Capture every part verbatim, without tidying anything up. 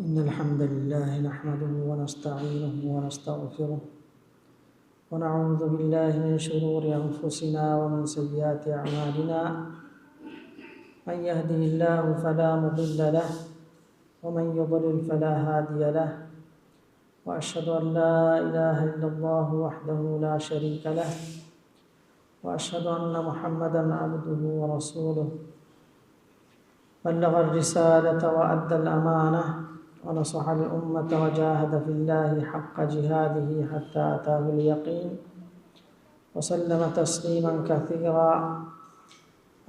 إن الحمد لله نحمده ونستعينه ونستغفره، ونعوذ بالله من شرور أنفسنا ومن سيئات أعمالنا. من يهده الله فلا مضل له، ومن يضلل فلا هادي له. وأشهد أن لا إله إلا الله وحده لا شريك له، وأشهد أن محمدا عبده ورسوله. بلغ الرسالة وأدى الأمانة ونصح الأمة وجاهد في الله حق جهاده حتى أتاه اليقين وسلم تسليما كثيرا.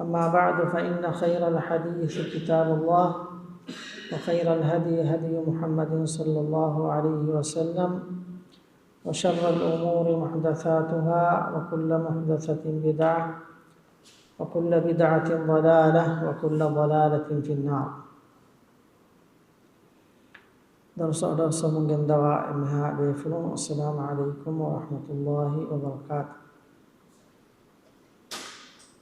أما بعد، فإن خير الحديث كتاب الله، وخير الهدي هدي محمد صلى الله عليه وسلم، وشر الأمور محدثاتها، وكل محدثة بدعة، وكل بدعة ضلالة، وكل ضلالة في النار. ދަރުސަށް އަޑުއައްސަމުން ގެންދަވާ އެންމެހާ ބޭފުޅުން، އައްސަލާމު ޢަލައިކުމް ވަރަޙްމަތުﷲި ވަބަރަކާތު.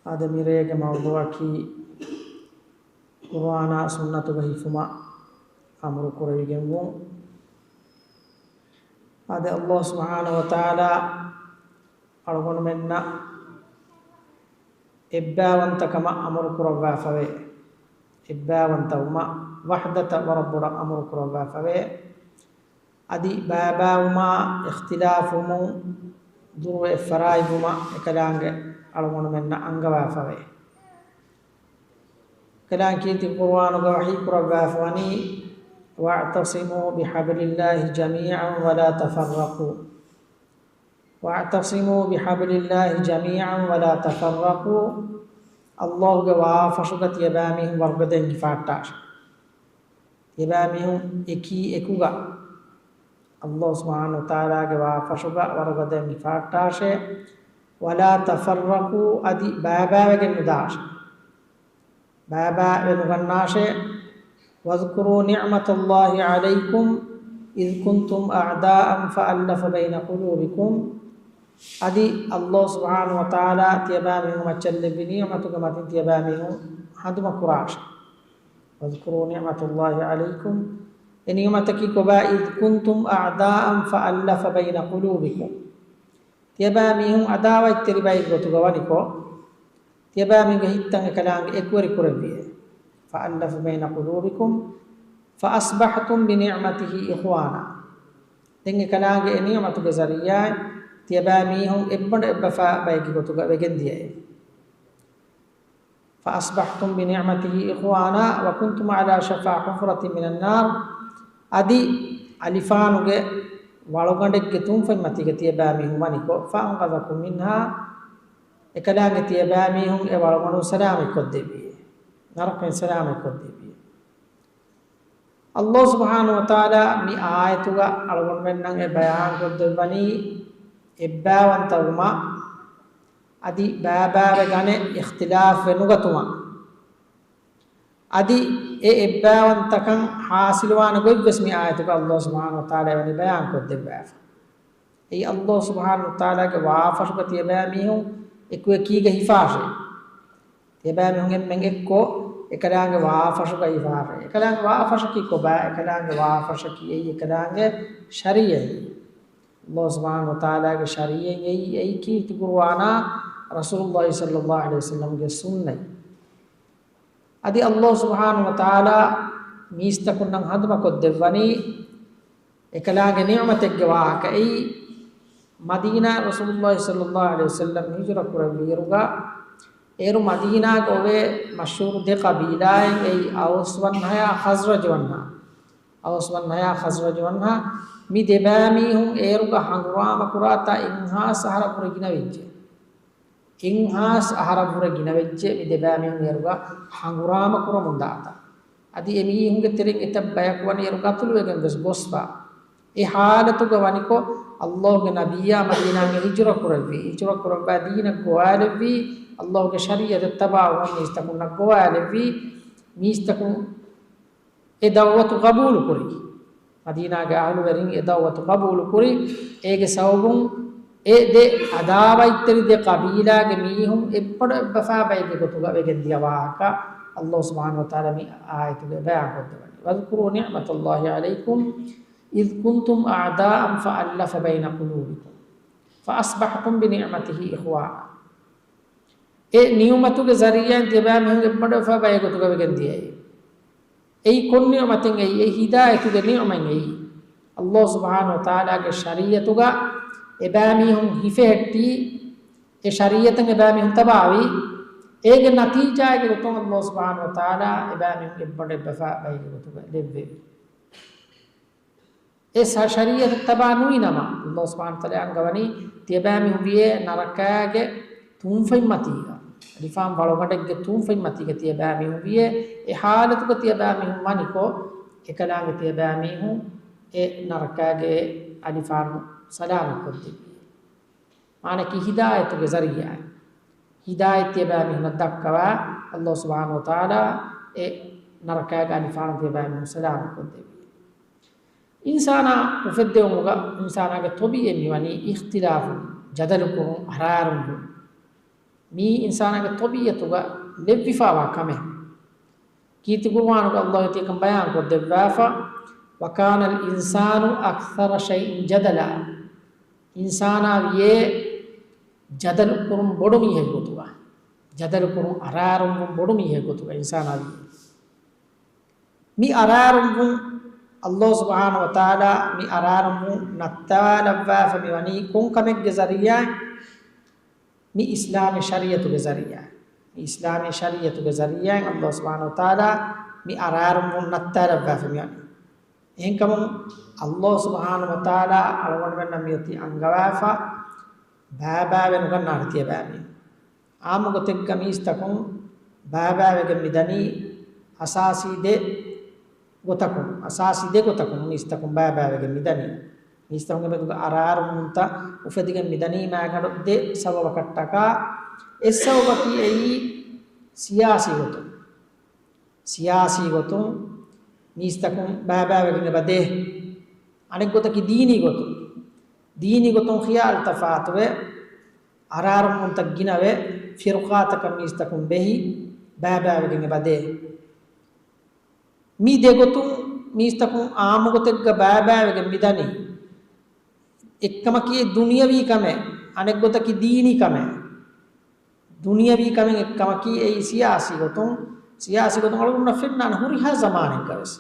އާދެ، މިރޭގެ މައުޟޫޢަކީ ޤުރުއާނާ ސުންނަތުގަ ހިފުމަށް އަމުރު ކުރެވިގެންވުން. އާދެ، ﷲ ސުބްޙާނަހޫ ވަތަޢާލާ އަޅުގަނޑުމެންނަށް އެއްބާވަންތަކަމަށް އަމުރު ކުރައްވާފަވޭ. އެއްބާވަންތަވުމަށް، ވަޙްދަތަށް ވަރަށް ބޮޑަށް އަމުރު ކުރައްވާފަވޭ. އަދި ބައިބައިވުމާ، އިޚްތިލާފުވުމުން ދުރުވެ އެއްފަރާތްވުމަށް އެކަލާނގެ އަޅުގަނޑުމެންނަށް އަންގަވާފަވޭ. އެކަލާނގެ ކީރިތި ޤުރުއާނުގަ ވަޙީ ކުރައްވާފަވަނީ، وَاعْتَصِمُوا بِحَبْلِ اللَّهِ جَمِيعًا وَلَا تَفَرَّقُوا. وَاعْتَصِمُوا بِحَبْلِ اللَّهِ جَمِيعًا وَلَا تَفَرَّقُوا. ﷲގެ ވާފަށުގަ ތިޔަބައިމީހުން ވަރުގަދައިން ހިފާއްޓާށޭ. ތިޔަބައިމީހުން އެކީ އެކުގަ، ﷲ ސުބްޙާނަހޫ ވަތަޢާލާގެ ވާފަށުގަ ވަރުގަދައިން ހިފާއްޓާށޭ. وَلَا تَفَرَّقُوا، އަދި ބައިބައިވެގެން ނުދާށޭ. ބައިބައިވެ ނުގަންނާށޭ. وَاذْكُرُوا نِعْمَتَ اللَّهِ عَلَيْكُمْ إِذْ كُنْتُمْ أَعْدَاءً فَأَلَّفَ بَيْنَ قُلُوبِكُمْ. އަދި ﷲ ސުބްޙާނަހޫ ވަތަޢާލާ ތިޔަބައިމީހުން މައްޗަށް ލެއްވި ނިޢުމަތުގެ މަތިން ތިޔަބައިމީހުން ހަނދުމަ ކުރާށޭ. وَاذْكُرُوا نِعْمَتَ اللَّهِ عَلَيْكُمْ، އެ ނިޢުމަތަކީ ކޮބާ؟ إِذْ كُنْتُمْ أَعْدَاءً فَأَلَّفَ بَيْنَ قُلُوبِكُمْ. ތިޔަބައިމީހުން ޢަދާވަތްތެރި ބައެއް ގޮތުގަ ވަނިކޮށް، ތިޔަބައިމީހުންގެ ހިތްތައް އެކަލާނގެ އެކުވެރި ކުރެއްވިއޭ. فَأَلَّفَ بَيْنَ قُلُوبِكُمْ فَأَصْبَحْتُمْ بِنِعْمَتِهِ إِخْوَانًا. ދެން އެކަލާނގެ އެ ނިޢުމަތުގެ ޒަރީޢާއިން ތިޔަބައިމީހުން އެއްބަނޑު އެއްބަފާ ބައެއްގެ ގޮތުގަ ވެގެން ދިޔައޭ. فَأَصْبَحْتُمْ بِنِعْمَتِهِ إِخْوَانًا وَكُنْتُمْ عَلَى شَفَا حُفْرَةٍ مِنَ النَّارِ. އަދި އަލިފާނުގެ ވަޅުގަނޑެއްގެ ތުންފަތް މަތީގަ ތިޔަބައިމީހުން ވަނިކޮށް، فَأَنْقَذَكُمْ مِنْهَا، އެކަލާނގެ ތިޔަބައިމީހުން އެ ވަޅުގަނޑުން ސަލާމަތްކޮށްދެއްވިއޭ. ނަރަކައިން ސަލާމަތްކޮށްދެއްވިއޭ. ﷲ ސުބްޙާނަހޫ ވަތަޢާލާ މި އާޔަތުގަ އަޅުގަނޑުމެންނަށް އެ ބަޔާންކޮށްދެއްވަނީ، އެއްބާވަންތަވުމަށް އަދި ބައިބައިވެގަނެ އިޚްތިލާފްވެ ނުގަތުމަށް. އަދި އެ އެއްބާވަންތަކަން ޙާޞިލުވާނެ ގޮތްވެސް މި އާޔަތުގަ ﷲ ސުބްޙާނަހޫ ވަތަޢާލާ އެވަނީ ބަޔާންކޮށްދެއްވާފަ. އެއީ ﷲ ސުބްޙާނަހޫ ވަތަޢާލާގެ ވާފަށުގަ ތިޔަބައިމީހުން އެކުއެކީގަ ހިފާށޭ. ތިޔަބައިމީހުން އެންމެން އެއްކޮށް އެކަލާނގެ ވާފަށުގައި ހިފާށޭ. އެކަލާނގެ ވާފަށަކީ ކޮބާ؟ އެކަލާނގެ ވާފަށަކީ އެއީ އެކަލާނގެ ޝަރީޢަތް. ﷲ ސުބްޙާނަހޫ ވަތަޢާލާގެ ޝަރީޢަތް އެއީ، އެއީ ކީރިތި ޤުރުއާނާ ރަސޫލުﷲ ޞައްލަﷲ ޢަލައިހި ވަސައްލަމްގެ ސުންނަތް. އަދި ﷲ ސުބްޙާނަހޫ ވަތަޢާލާ މީސްތަކުންނަށް ހަނދުމަކޮށްދެއްވަނީ އެކަލާނގެ ނިޢުމަތެއްގެ ވާހަކަ. އެއީ، މަދީނާ ރަސޫލުﷲ ޞައްލަﷲ ޢަލައިހި ވަސައްލަމް ހިޖުރަ ކުރެއްވިއިރުގަ، އޭރު މަދީނާގަ އޮވޭ މަޝްހޫރު ދެ ޤަބީލާއެއް، އެއީ އައުސް ވަންހަޔާ ޚަޒްރަޖް ވަންހަ. އައުސް ވަންހަޔާ ޚަޒްރަޖް ވަންހަ. މި ދެބައިމީހުން އޭރުގަ ހަނގުރާމަ ކުރާތާ އެއްހާސް އަހަރަށްވުރެ ގިނަވެއްޖެ. އެއްހާސް އަހަރަށްވުރެ ގިނަވެއްޖެ މި ދެބައިމީހުން އޭރުގަ ހަނގުރާމަ ކުރަމުން ދާތާ. އަދި އެމީހުންގެ ތެރެއިން އެތައް ބަޔަކު ވަނީ އޭރު ގަތުލުވެގެން ވެސް ގޮސްފަ. އެ ޙާލަތުގަ ވަނިކޮށް، ﷲގެ ނަބިއްޔާ މަދީނާގެ ހިޖުރަ ކުރެއްވި، ހިޖުރަ ކުރައްވާ ދީނަށް ގޮވާލެއްވީ، ﷲގެ ޝަރީޢަތް އެއްތަބާވުމަށް މީސްތަކުންނަށް ގޮވާލެއްވީ. މީސްތަކުން އެ ދަޢުވަތު ޤަބޫލުކުރި. މަދީނާގެ އަހުލުވެރިން އެ ދަޢުވަތު ޤަބޫލުކުރި. އޭގެ ސަބަބުން އެ ދެ ޢަދާވަތްތެރި ދެ ޤަބީލާގެ މީހުން އެއްބަޑު އެއްބަފާ ބައެއްގެ ގޮތުގަ ވެގެން ދިޔަ ވާހަކަ ﷲ ސުބްޙާނަހޫ ވަތަޢާލާ މި އާޔަތުގައި ބަޔާންކޮށްދެއްވަނީ. واذكروا نعمة الله عليكم إذ كنتم أعداء فألف بين قلوبكم فأصبحتم بنعمته إخوانا. އެ ނިޢުމަތުގެ ޒަރީޢާއިން ތިޔަބައިމީހުން އެއްބަނޑުވެފަ ބައެއް ގޮތުގަ ވެގެން ދިޔައީ. އެއީ ކޮން ނިޢުމަތެއް އެއީ؟ އެއީ ހިދާޔަތުގެ ނިޢުމަތް އެއީ. ﷲ ސުބްޙާނަހޫ ވަތަޢާލާގެ ޝަރީޢަތުގަ އެބައިމީހުން ހިފެހެއްޓީ، އެ ޝަރީޢަތަށް އެބައިމީހުން ތަބާވީ، އޭގެ ނަތީޖާއެއްގެ ގޮތުން ﷲ ސުބްޙާނަހޫ ވަތަޢާލާ އެބައިމީހުން އެއްބަނޑު އެއްބަފާ ބައެއްގެ ގޮތުގަ ލެއްވެވި. އެ ޝަ-، ޝަރީޢަތަށް ތަބާ ނުވި ނަމަ، ﷲ ސުބްޙާނަހޫ ވަތަޢާލާ އަންގަވަނީ ތިޔަބައިމީހުން ވިޔޭ ނަރަކާގެ ތޫންފަތް މަތީގަ، އަލިފާން ވަޅުގަނޑެއްގެ ތޫންފަތް މަތީގަ ތިޔަބައިމީހުން ވިޔޭ. އެ ޙާލަތުގަ ތިޔަބައިމީހުން ވަނިކޮށް، އެކަލާނގެ ތިޔަބައިމީހުން އެ ނަރަކާގެ އަލިފާނު ސަލާމަތްކޮށްދެއްވި. މާނައަކީ ހިދާޔަތުގެ ޒަރީޢާ. ހިދާޔަތް ތިޔަބައިމީހުނަށް ދައްކަވާ، ﷲ ސުބްޙާނަހޫ ވަތަޢާލާ އެ ނަރަކާގެ އަލިފާނު ތިޔަބައިމީހުން ސަލާމަތްކޮށްދެއްވި. އިންސާނާ އުފެއްދެވުމުގަ އިންސާނާގެ ޠަބީޢަތް މިވަނީ އިޚްތިލާފު، ޖަދަލުކުރުން، އަރާރުންވުން. މީ އިންސާނާގެ ޠަބީޢަތުގަ ލެއްވިފާވާ ކަމެއް. ކީރިތި ޤުރުއާނުގަ ﷲ ތިޔަކަން ބަޔާންކޮށްދެއްވާފަ، وكان الإنسان أكثر شيء جدلا. އިންސާނާ ވިޔޭ ޖަދަލު ކުރުން ބޮޑު މީހެއް ގޮތުގަ، ޖަދަލު ކުރުން އަރާރުންވުން ބޮޑު މީހެއް ގޮތުގަ އިންސާނާ ވިޔޭ. މި އަރާރުންވުން، ﷲ ސުބްޙާނަހޫ ވަތަޢާލާ މި އަރާރުންވުން ނައްތާލައްވާފަ މިވަނީ ކޮން ކަމެއްގެ ޒަރީޢާއިން؟ މި އިސްލާމީ ޝަރީޢަތުގެ ޒަރީޢާ. މި އިސްލާމީ ޝަރީޢަތުގެ ޒަރީޢާއިން ﷲ ސުބްޙާނަހޫ ވަތަޢާލާ މި އަރާރުންވުން ނައްތާލައްވާފަ މިވަނީ. އެހެންކަމުން ﷲ ސުބްޙާނަހޫ ވަތަޢާލާ އަޅުގަނޑުމެންނަށް މިއޮތީ އަންގަވާފަ، ބައިބައިވެ ނުގަންނާނެ ތިޔަބައިމީހުން. އާއްމު ގޮތެއްގަ މީސްތަކުން ބައިބައިވެގެން މިދަނީ އަސާސީ ދެ ގޮތަކުން، އަސާސީ ދެ ގޮތަކުން މީސްތަކުން ބައިބައިވެގެން މިދަނީ. މީސްތަކުންގެ މެދުގަ އަރާރުންވުންތައް އުފެދިގެން މިދަނީ މާގަނޑު ދެ ސަބަބަކަށްޓަކާ. އެއް ސަބަބަކީ އެއީ ސިޔާސީ ގޮތުން. ސިޔާސީ ގޮތުން މީސްތަކުން ބައިބައިވެގެން އެބަ ދޭ. އަނެއް ގޮތަކީ ދީނީ ގޮތުން. ދީނީ ގޮތުން ޚިޔާލު ތަފާތުވެ، އަރާރުންވުންތައް ގިނަވެ، ފިރުޤާތަކަށް މީސްތަކުން ބެހި، ބައިބައިވެގެން އެބަ ދޭ. މި ދެގޮތުން މީސްތަކުން އާއްމު ގޮތެއްގަ ބައިބައިވެގެން މިދަނީ. އެއްކަމަކީ ދުނިޔަވީ ކަމެއް، އަނެއް ގޮތަކީ ދީނީ ކަމެއް. ދުނިޔަވީ ކަމެއް އެއްކަމަކީ އެއީ ސިޔާސީ ގޮތުން، ސިޔާސީ ގޮތުން އަޅުގަނޑުންނަށް ފެންނާނެ ހުރިހާ ޒަމާނެއްގަވެސް،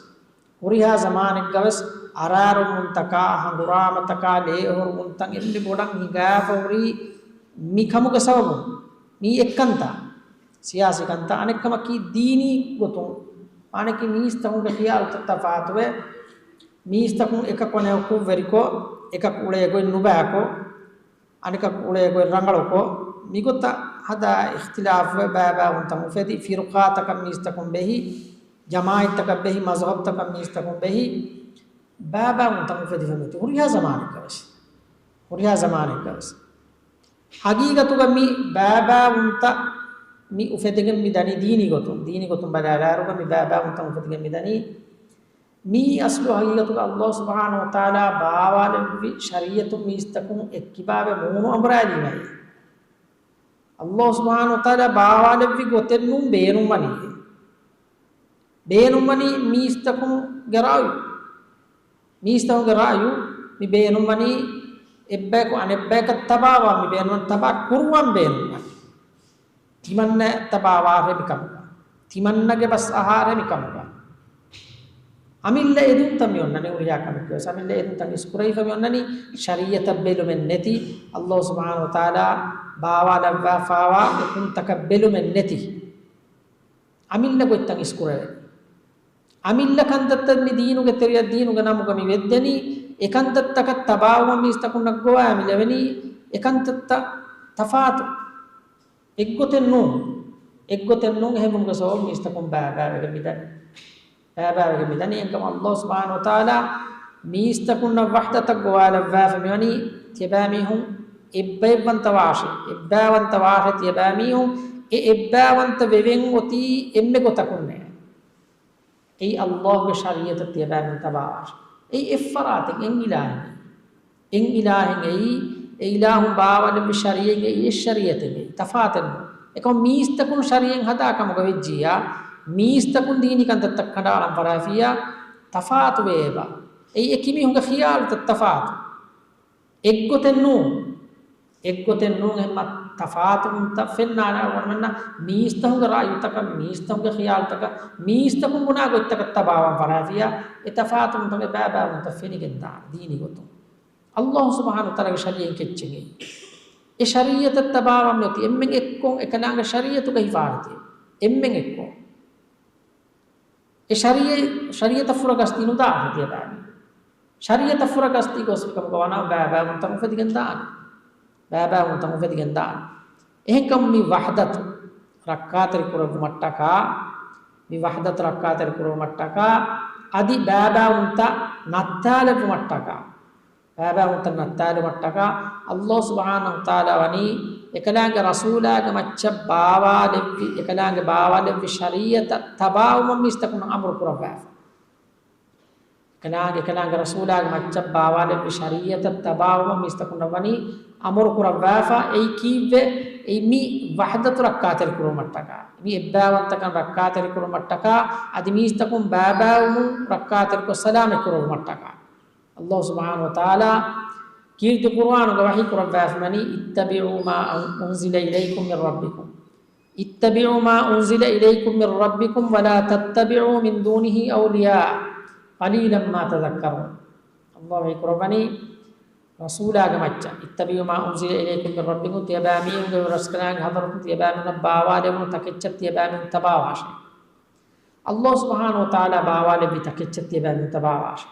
ހުރިހާ ޒަމާނެއްގަވެސް އަރާރުންވުންތަކާ، ހަނގުރާމަތަކާ، ލޭހޮރުވުންތައް އެންމެ ބޮޑަށް ހިނގާފަ ހުރީ މި ކަމުގެ ސަބަބުން. މީ އެއްކަންތައް. ސިޔާސީ ކަންތައް. އަނެއްކަމަކީ ދީނީ ގޮތުން، އަނެކީ މީސްތަކުންގެ ޚިޔާލުތައް ތަފާތުވެ، މީސްތަކުން އެކަކު އަނެކަކު ވެރިކޮށް، އެކަކު އުޅޭ ގޮތް ނުބައިކޮށް، އަނެކަކު އުޅޭ ގޮތް ރަނގަޅުކޮށް، މިގޮތަށް ހަދާ އިޚްތިލާފުވެ، ބައިބައިވުންތައް އުފެދި، ފިރުޤާތަކަށް މީސްތަކުން ބެހި، ޖަމާޢަތްތަކަށް ބެހި، މަޒްހަބްތަކަށް މީސްތަކުން ބެހި، ބައިބައިވުންތައް އުފެދިފަ މިއޮތީ ހުރިހާ ޒަމާނެއްގަވެސް. ހުރިހާ ޒަމާނެއްގަވެސް. ހަގީގަތުގަ މި ބައިބައިވުންތައް މި އުފެދިގެން މި ދަނީ ދީނީ ގޮތުން. ދީނީ ގޮތުން ބަލާލާއިރުގަ މި ބައިބައިވުންތައް އުފެދިގެން މި ދަނީ. މީ އަސްލު ހަގީގަތުގަ ﷲ ސުބްޙާނަހޫ ވަތަޢާލާ ބާވާލެއްވި ޝަރީޢަތުން މީސްތަކުން އެއްކިބާވެ މޫނު އަނބުރާލީމައި. ﷲ ސުބްޙާނަހޫ ވަތަޢާލާ ބާވާލެއްވި ގޮތެއް ނޫން ބޭނުންވަނީ. ބޭނުންވަނީ މީސްތަކުންގެ ރައުޔު. މީސްތަކުންގެ ރައުޔު މި ބޭނުންވަނީ އެއްބަޔަކު އަނެއްބަޔަކަށް ތަބާވާ މި ބޭނުން ތަބާ ކުރުވަން ބޭނުންވަނީ. ތިމަންނަ ތަބާވާށޭ މިކަމުގަ. ތިމަންނަގެ ބަސް އަހާށޭ މިކަމުގަ. އަމިއްލަ އެދުންތައް މި އޮންނަނީ ހުރިހާ ކަމެއްގަވެސް. އަމިއްލަ އެދުންތައް އިސްކުރެވިފަ މި އޮންނަނީ ޝަރީޢަތަށް ބެލުމެއް ނެތި، ﷲ ސުބްޙާނަހޫ ވަތަޢާލާ ބާވާލައްވާފާވާ އެކުންތަކަށް ބެލުމެއް ނެތި. އަމިއްލަ ގޮތްތައް އިސްކުރެވެނީ. އަމިއްލަ ކަންތައްތައް މި ދީނުގެ ތެރެއަށް ދީނުގެ ނަމުގަ މި ވެއްދެނީ، އެކަންތައްތަކަށް ތަބާވުމަށް މީސްތަކުންނަށް ގޮވާ މި ލެވެނީ، އެކަންތައްތައް ތަފާތު. އެއްގޮތެއް ނޫން. އެއްގޮތެއް ނޫން. އެހެންވުމުގެ ސަބަބުން މީސްތަކުން ބައިބައިވެގެން މިދަނީ. ބައިބައިވެގެން މިދަނީ. އެކަމަށް ﷲ ސުބްޙާނަހޫ ވަތަޢާލާ މީސްތަކުންނަށް ވަޙްދަތަށް ގޮވާލައްވާފަ މިވަނީ، ތިޔަބައިމީހުން އެއްބައެއްވަންތަވާށޭ، އެއްބައިވަންތަވާށޭ ތިޔަބައިމީހުން، އެ އެއްބައިވަންތަ ވެވެން އޮތީ އެންމެ ގޮތަކުންނޭ. އެއީ ﷲގެ ޝަރީޢަތަށް ތިޔަބައިމީހުން ތަބާވާށޭ. އެއީ އެއްފަރާތެއް، އެއް އިލާހެއް. އެއް އިލާހެއް އެއީ، އެ އިލާހުން ބާވާލެއްވި ޝަރީޢަތް އެއީ، އެއް ޝަރީޢަތެއް އެއީ، ތަފާތެއް ނޫން. އެކަމަށް މީސްތަކުން ޝަރީޢަތް ހަދާ ކަމުގަ ވެއްޖިއްޔާ، މީސްތަކުން ދީނީ ކަންތައްތައް ކަނޑައަޅަން ފަށާފިއްޔާ ތަފާތުވެއެބަ. އެއީ އެކި މީހުންގެ ޚިޔާލުތައް ތަފާތު. އެއްގޮތެއް ނޫން. އެއްގޮތެއް ނޫން އެހެންމަ ތަފާތުވުންތައް ފެންނާނެ އަޅުގަނޑުމެންނަށް މީސްތަކުންގެ ރައުތަކަށް، މީސްތަކުންގެ ޚިޔާލުތަކަށް، މީސްތަކުން ބުނާ ގޮތްތަކަށް ތަބާވާން ފަށާފިއްޔާ އެ ތަފާތުވުންތަކުން އެ ބައިބައިވުންތައް ފެނިގެން ދާނެ ދީނީ ގޮތުން. އައްލާހު ސުބްޙާނަހު ވަތަޢާލާގެ ޝަރީޢަތް ކެއްޗެއް އެއީ. އެ ޝަރީޢަތަށް ތަބާވަން މިއޮތީ އެންމެން އެއްކޮށް އެކަލާނގެ ޝަރީޢަތުގަ ހިފާރިތި. އެންމެން އެއްކޮށް. އެ ޝަރީޢަތް، ޝަރީޢަތަށް ފުރަގަސްދީ ނުދާނެ ތިޔަބައިމީހުން. ޝަރީޢަތަށް ފުރަގަސްދީ ގޮސްފިކަމުގަ ވަނާ ބައިބައިވުންތައް އުފެދިގެން ދާނެ. ބައިބައިވުންތައް އުފެދިގެން ދާނެ. އެހެންކަމުން މި ވަޙްދަތު ރައްކާތެރި ކުރެއްވުމަށްޓަކާ، މި ވަޙްދަތު ރައްކާތެރި ކުރެއްވުމަށްޓަކާ، އަދި ބައިބައިވުންތައް ނައްތާލެއްވުމަށްޓަކާ، ބައިބައިވުންތައް ނައްތާލުމަށްޓަކާ، އައްލާހު ސުބްޙާނަހު ވަތަޢާލާ ވަނީ އެކަލާނގެ ރަސޫލާގެ މައްޗަށް ބާވާލެއްވި، އެކަލާނގެ ބާވާލެއްވި ޝަރީޢަތަށް ތަބާވުމަށް މީސްތަކުންނަށް އަމުރު ކުރައްވާފަ. އެކަލާނގެ، އެކަލާނގެ ރަސޫލާގެ މައްޗަށް ބާވާލެއްވި ޝަރީޢަތަށް ތަބާވުމަށް މީސްތަކުންނަށް ވަނީ އަމުރު ކުރައްވާފަ. އެއީ ކީއްވެ؟ އެއީ މި ވަޙްދަތު ރައްކާތެރި ކުރުމަށްޓަކާ، މި އެއްބައިވަންތަކަން ރައްކާތެރި ކުރުމަށްޓަކާ، އަދި މީސްތަކުން ބައިބައިވުމުން ރައްކާތެރިކޮށް ސަލާމަތް ކުރުމަށްޓަކާ. އައްލާހު ސުބްޙާނަހު ވަތަޢާލާ ކީރިތި ޤުރުއާނުގަ ވަޙީ ކުރައްވާފަ ވަނީ، اتَّبِعُوا مَا أُنْزِلَ إِلَيْكُمْ مِنْ رَبِّكُمْ، اتَّبِعُوا مَا أُنْزِلَ إِلَيْكُمْ مِنْ رَبِّكُمْ وَلَا تَتَّبِعُوا مِنْ دُونِهِ أَوْلِيَاءَ قَلِيلًا مَا تَذَكَّرُونَ. އައްލާހު ވަޙީ ކުރައްވަނީ ރަސޫލާގެ މައްޗަށް، اتَّبِعُوا مَا أُنْزِلَ إِلَيْكُمْ مِنْ رَبِّكُمْ، ތިޔަބައިމީހުންގެ ރަސްކަލާނގެ ޙަޟްރަތުން ތިޔަބައިމީހުންނަށް ބާވާލެވުނު ތަކެއްޗަށް ތިޔަބައިމީހުން ތަބާވާށޭ. އައްލާހު ސުބްޙާނަހު ވަތަޢާލާ ބާވާލެއްވި ތަކެއްޗަށް ތިޔަބައިމީހުން ތަބާވާށޭ.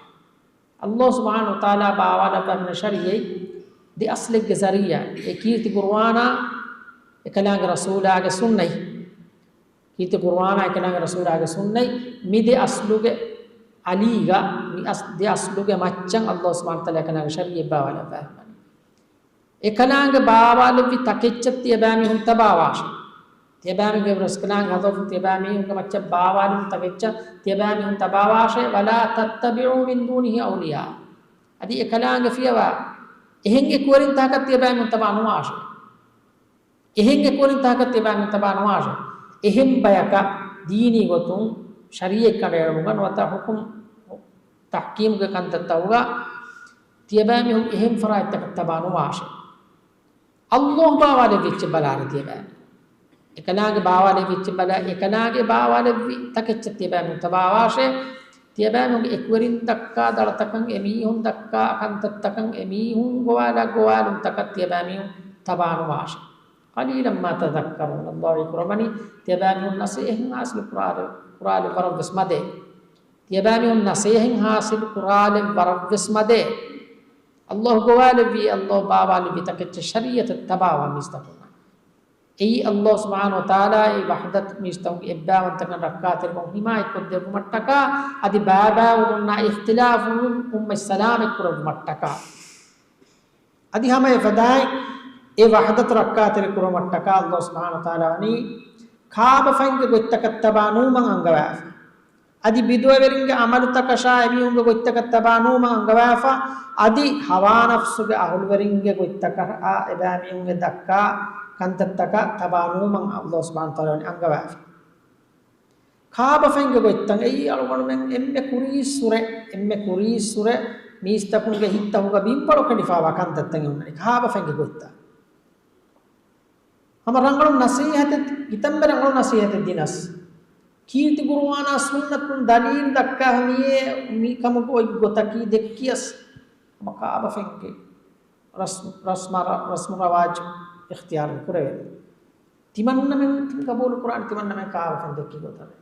އައްލާހު ސުބްޙާނަހު ވަތަޢާލާ ބާވާލައްވާފަ ހުންނަ ޝަރީޢަތް ދެ އަސްލެއްގެ ޒަރީޢާ، އެ ކީރިތި ޤުރުއާނާ އެކަލާނގެ ރަސޫލާގެ ސުންނަތް. ކީރިތި ޤުރުއާނާ އެކަލާނގެ ރަސޫލާގެ ސުންނަތް، މި ދެ އަސްލުގެ އަލީގަ، މި އަސް، ދެ އަސްލުގެ މައްޗަށް އައްލާހު ސުބްޙާނަހު ވަތަޢާލާ އެކަލާނގެ ޝަރީޢަތް ބާވާލައްވާފަ ވަނީ. އެކަލާނގެ ބާވާލެއްވި ތަކެއްޗަށް ތިޔަބައިމީހުން ތަބާވާށޭ. ތިޔަބައިމީހުންގެ ރަސްކަލާނގެ ޙަޟްރަތުން ތިޔަބައިމީހުންގެ މައްޗަށް ބާވާލެއްވި ތަކެއްޗަށް ތިޔަބައިމީހުން ތަބާވާށޭ. وَلَا تَتَّبِعُوا مِنْ دُونِهِ أَوْلِيَاءَ. އަދި އެކަލާނގެ ފިޔަވާ އެހެން އެކުވެރިންތަކަށް ތިޔަބައިމީހުން ތަބާ ނުވާށޭ. އެހެން އެކުވެރިންތަކަށް ތިޔަބައިމީހުން ތަބާ ނުވާށޭ. އެހެން ބަޔަކަށް ދީނީ ގޮތުން ޝަރީޢަތް ކަނޑައެޅުމުގަ ނުވަތަ ޙުކުމް ތަޙްކީމުގެ ކަންތައްތަކުގަ ތިޔަބައިމީހުން އެހެން ފަރާތްތަކަށް ތަބާ ނުވާށޭ. އައްލާހު ބާވާލެއްވި އެއްޗެއް ބަލާނެ ތިޔަބައިމީހުން. އެކަލާނގެ ބާވާލެއްވި އެއްޗެއް ބަލާ، އެކަލާނގެ ބާވާލެއްވި ތަކެއްޗަށް ތިޔަބައިމީހުން ތަބާވާށޭ. ތިޔަބައިމީހުންގެ އެކުވެރިން ދައްކާ ދަޅަތަކަށް، އެމީހުން ދައްކާ ކަންތައްތަކަށް، އެމީހުން ގޮވާލާ ގޮވާލުންތަކަށް ތިޔަބައިމީހުން ތަބާ ނުވާށޭ. قَلِيلًا مَا تَذَكَّرُونَ. އައްލާހު ވަޙީ ކުރައްވަނީ ތިޔަބައިމީހުން ނަޞޭޙަތް ޙާޞިލު ކުރާލެއް، ކުރާލެއް ވަރަށްވެސް މަދޭ. ތިޔަބައިމީހުން ނަޞޭޙަތް ޙާޞިލު ކުރާލެއް ވަރަށްވެސް މަދޭ. އައްލާހު ގޮވާލެއްވީ، އައްލާހު ބާވާލެއްވި ތަކެއްޗަށް ޝަރީޢަތަށް ތަބާވާ މީސްތަކުންނަށް. އެއީ އައްލާހު ސުބްޙާނަހު ވަތަޢާލާ އެ ވަޙްދަތު މީސްތަކުންގެ އެއްބައިވަންތަކަން ރައްކާތެރިކޮށް ޙިމާޔަތްކޮށްދެއްވުމަށްޓަކާ، އަދި ބައިބައިވުމުންނާ އިޚްތިލާފުވުން އުއްމަތް ސަލާމަތްކުރެއްވުމަށްޓަކާ. އަދި ހަމަ އެފަދައިން އެ ވަޙްދަތު ރައްކާތެރި ކުރުމަށްޓަކާ އައްލާހު ސުބްޙާނަހު ވަތަޢާލާ ވަނީ ކާބަފައިންގެ ގޮތްތަކަށް ތަބާ ނުވުމަށް އަންގަވާފަ. އަދި ބިދުޢަވެރިންގެ ޢަމަލުތަކަށާ އެމީހުންގެ ގޮތްތަކަށް ތަބާ ނުވުމަށް އަންގަވާފަ. އަދި ހަވާ ނަފްސުގެ އަހުލުވެރިންގެ ގޮތްތަކަށާ އެބައިމީހުންގެ ދައްކާ ކަންތައްތަކަށް ތަބާ ނުވުމަށް އައްލާހު ސުބްޙާނަހު ވަތަޢާލާ ވަނީ އަންގަވާފަ. ކާބަފައިންގެ ގޮތްތައް އެއީ އަޅުގަނޑުމެން އެންމެ ކުރީއްސުރެ، އެންމެ ކުރީއްސުރެ މީސްތަކުންގެ ހިތްތަކުގަ ބިންވަޅު ކެނޑިފާވާ ކަންތައްތައް އެ އޮންނަނީ ކާބަފައިންގެ ގޮތްތައް. ހަމަ ރަނގަޅު ނަސޭހަތެއް، ކިތަންމެ ރަނގަޅު ނަސޭހަތެއް ދިނަސް. ކީރިތި ޤުރުއާނާ ސުންނަތުން ދަލީލު ދައްކާ މިއޭ މި ކަމުގެ އޮތް ގޮތަކީ ދެއްކިޔަސް ހަމަ ކާބަފައިންގެ ރަސް، ރަސްމަ، ރަ، ރަސްމު ރަވާޖު އިޚްތިޔާރު ކުރެވޭ. ތިމަންނަމެން ގަބޫލު ކުރާނެ ތިމަންނަމެން ކާބަފައިން ދެއްކި ގޮތަށް.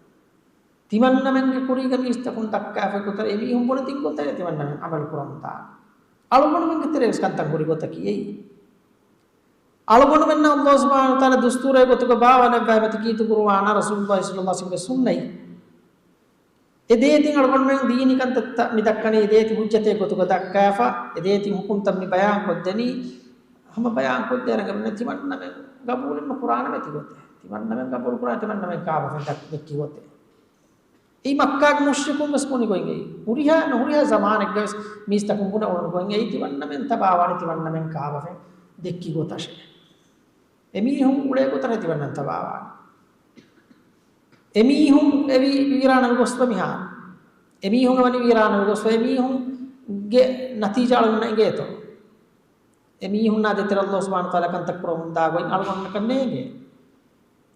ތިމަންނަމެންގެ ކުރީގަ މީސްތަކުން ދައްކާފަ ގޮތަށް އެމީހުން ބުނެދިން ގޮތަށް ތިމަންނަމެން ޢަމަލު ކުރަމުންދާނެ. އަޅުގަނޑުމެންގެ ތެރޭވެސް ކަންތައް ހުރި ގޮތަކީ އެއީ. އަޅުގަނޑުމެންނަށް އައްލާހު ސުބްޙާނަހު ވަތަޢާލާ ދުސްތޫރެއް ގޮތުގަ ބާވާލައްވާ މަތި ކީރިތި ޤުރުއާނާ ރަސޫލުﷲ ޞައްލަﷲ ޢަލައިހި ވަސައްލަމްގެ ސުންނަތް. އެ ދޭތިން އަޅުގަނޑުމެން ދީނީ ކަންތައްތައް މި ދައްކަނީ އެ ދޭތި ޙުއްޖަތެއް ގޮތުގަ ދައްކާފަ، އެ ދޭތި ޙުކުމްތައް މި ބަޔާން ކޮށްދެނީ، ހަމަ ބަޔާން ކޮށްދޭނެ ގޮތް ތިމަންނަމެން ގަބޫލެއް ނުކުރާނެ މަތި ގޮތެއް. ތިމަންނަމެން ގަބޫލު ކުރާ ތިމަންނަމެން ކާބަފައިން ދައްކި ދެއްކި ގޮތެއް. އެއީ މައްކާގެ މުޝްރިކުން ވެސް ބުނި ގޮތް އެއީ. ހުރިހާ ނުހުރިހާ ޒަމާނެއްގަ ވެސް މީސްތަކުން ބުނެ އުޅުނު ގޮތް އެއީ ތިމަންނަމެން ތަބާވާނީ ތިމަންނަމެން ކާބަފައިން ދެއްކި ގޮތަށޭ. އެމީހުން އުޅޭ ގޮތަށޭ ތިމަންނަމެން ތަބާވާނީ. އެމީހުން އެވީ ވީރާނަވެ ގޮސްފަ މިހާރު. އެމީހުން އެވަނީ ވީރާނަވެ ގޮސްފަ. އެމީހުންގެ ނަތީޖާ އަޅުގަނޑަށް އެނގޭތޯ؟ އެމީހުންނާ ދޭތެރޭ ﷲ ސުބްޙާނަހޫ ވަތަޢާލާ ކަންތައް ކުރަމުން ދާ ގޮތް އަޅުގަނޑުމެންނަކަށް ނޭނގޭ.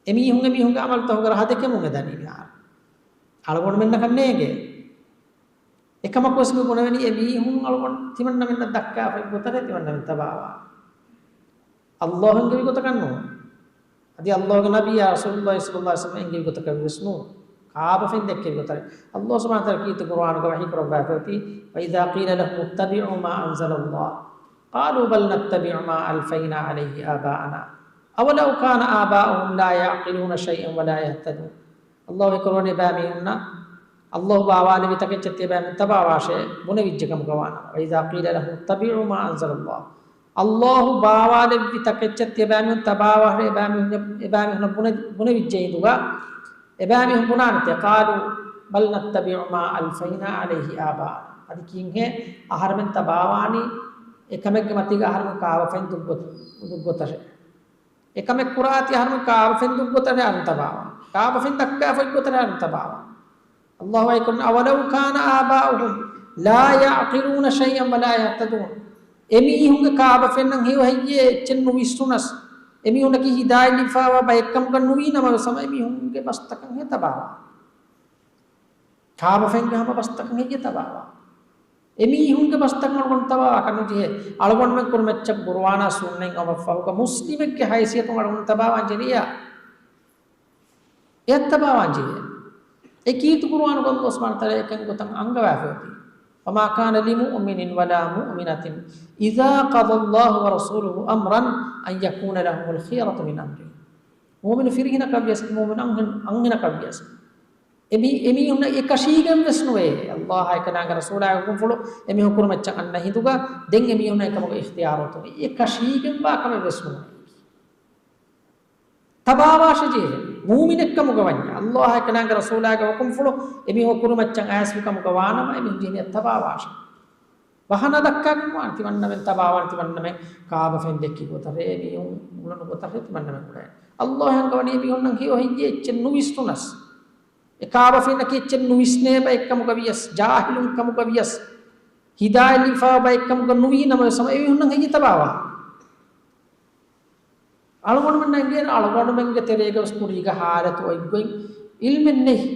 އެމީހުން އެމީހުންގެ ޢަމަލުތަކުގެ ރަހަ ދެކެމުން އެދަނީ މިހާރު. އަޅުގަނޑުމެންނަކަށް ނޭނގޭ. އެކަމަކުވެސް މި ބުނެވެނީ އެމީހުން އަޅުގަނޑު ތިމަންނަމެންނަށް ދައްކާފައި ގޮތަށް ތިމަންނަމެން ތަބާވާ. ﷲ އެންގެވި ގޮތަކަށް ނޫން. އަދި ﷲ ގެ ނަބިއްޔާ ރަސޫލުﷲ ޞައްލަﷲ ޢަލައިހި ވަސައްލަމަ އެންގެވި ގޮތަކަށް ވެސް ނޫން. ކާބަފައިން ދެއްކެވި ގޮތަށް. ﷲ ސުބްޙާނަހޫ ވަތަޢާލާ ކީރިތި ޤުރުއާނުގަ ވަޙީ ކުރައްވާފައި އޮތީ، "وإذا قيل لهم اتبعوا ما أنزل الله قالوا بل نتبع ما ألفينا عليه آباءنا أولو كان آباؤهم لا يعقلون شيئا ولا يهتدون." ﷲ އެކުރަނީ އެބައިމީހުންނަށް ﷲ ބާވާލެއްވި ތަކެއްޗެއް ތިޔަބައިމީހުން ތަބާވާށޭ ބުނެވިއްޖެ ކަމުގަ ވާނަމަ. "وإذا قيل لهم اتبعوا ما أنزل الله." ﷲ ބާވާލެއްވި ތަކެއްޗެއް ތިޔަބައިމީހުން ތަބާވާށޭ އެބައިމީހުން، އެބައިމީހުންނަށް ބުނެ، ބުނެވިއްޖެ ހިނދުގަ އެބައިމީހުން ބުނާނެތޭ، "قالوا بل نتبع ما ألفينا عليه آباءنا." އަދި ކީއްހޭ އަހަރެމެން ތަބާވާނީ އެކަމެއްގެ މަތީގަ އަހަރެމެން ކާބަފައިން ދުށްގޮތަށް، ދުށްގޮތަށޭ. އެކަމެއް ކުރާތީ އަހަރެމެން ކާބަފައިން ދުށްގޮތަށޭ އަހަރެން ތަބާވާ. ކާބަފައިން ދައްކާފައި ގޮތަށޭ އަހަރެން ތަބާވާ. ﷲ އައިކޮން، "أولو كان آباؤهم لا يعقلون شيئا ولا يهتدون." އެމީހުންގެ ކާބަފައިންނަށް ހެޔޮ ހެއްޔޭ އެއްޗެއް ނުވިސްނުނަސް، އެމީހުންނަކީ ހިދާޔަތް ލިބިފައިވާ ބައެއްކަމުގަ ނުވީ ނަމަވެސް ހަމަ އެމީހުންގެ ބަސްތަކަށް ހެޔޮ ތަބާވާ. ކާބަފައިންގެ ހަމަ ބަސްތަކަށް ހެއްޔޭ ތަބާވާ؟ އެމީހުންގެ ބަސްތަކަށް އަޅުގަނޑު ތަބާވާކަށް ނުޖެހޭ. އަޅުގަނޑުމެން ކުރިމައްޗަށް ޤުރުއާނާ ސުންނަތް އަމަށްފަހުގަ މުސްލިމެއްގެ ހައިސިއްޔަތުން އަޅުގަނޑު ތަބާވާން ޖެހިޔާ. އެއަށް ތަބާވާން ޖެހޭ. އެ ކީރިތި ޤުރުއާނުގަ ﷲ ސުބްޙާނަހޫ ވަތަޢާލާ އެކަން ގޮތަށް އަންގަވާފައި އޮތީ. "وما كان لمؤمن ولا مؤمنة إذا قضى الله ورسوله أمرا أن يكون لهم الخيرة من أمرهم." މުއުމިނު ފިރިހެނަކަށް ވިޔަސް، މުއުމިނު އަންހެން، އަންހެނަކަށް ވިޔަސް، އެމީ، އެމީހުންނަށް އެކަށީގެން ވެސް ނުވޭ. ﷲ އާއި އެކަލާނގެ ރަސޫލާގެ ހުކުމްފުޅު އެމީހުން ކުރިމައްޗަށް އަންނަ ހިނދުގަ ދެން އެމީހުންނަށް އެކަމުގެ އިޚްތިޔާރު އޮތުން އެކަށީގެންވާ ކަމެއް ވެސް ނުވޭ. ތަބާވާށޭ ޖެހޭ. މުއުމިނެއްކަމުގަ ވަންޏާ، ﷲ އާއި އެކަލާނގެ ރަސޫލާގެ ހުކުމްފުޅު އެމީހުން ކުރިމައްޗަށް އައިސްފި ކަމުގަ ވާނަމަ، އެމީހުން ޖެހެނީ ތަބާވާށޭ. ބަހާނާ ދައްކާގެން ނުވާނެ. ތިމަންނަމެން ތަބާވާނެ، ތިމަންނަމެން ކާބަފައިން ދެއްކި ގޮތަށޭ، އެމީހުން އުޅުނު ގޮތަށޭ ތިމަންނަމެން އުޅޭ. ﷲ އަންގަވަނީ އެމީހުންނަށް ހެޔޮ ހެއްޔޭ އެއްޗެއް ނުވިސްނުނަސް. އެ ކާބަފައިންނަކީ އެއްޗެއް ނުވިސްނޭ ބައެއްކަމުގަ ވިޔަސް، ޖާހިލުން ކަމުގަ ވިޔަސް، ހިދާޔަތް ލިބިފައިވާ ބައެއްކަމުގަ ނުވީ ނަމަވެސް ހަމަ އެމީހުންނަށް ހެއްޔޭ ތަބާވާ؟ އަޅުގަނޑުމެންނަށް އެނގޭނެ އަޅުގަނޑުމެންގެ ތެރޭގަވެސް ކުރީގަ ހާލަތު އޮތްގޮތް އިލްމެއް ނެތް.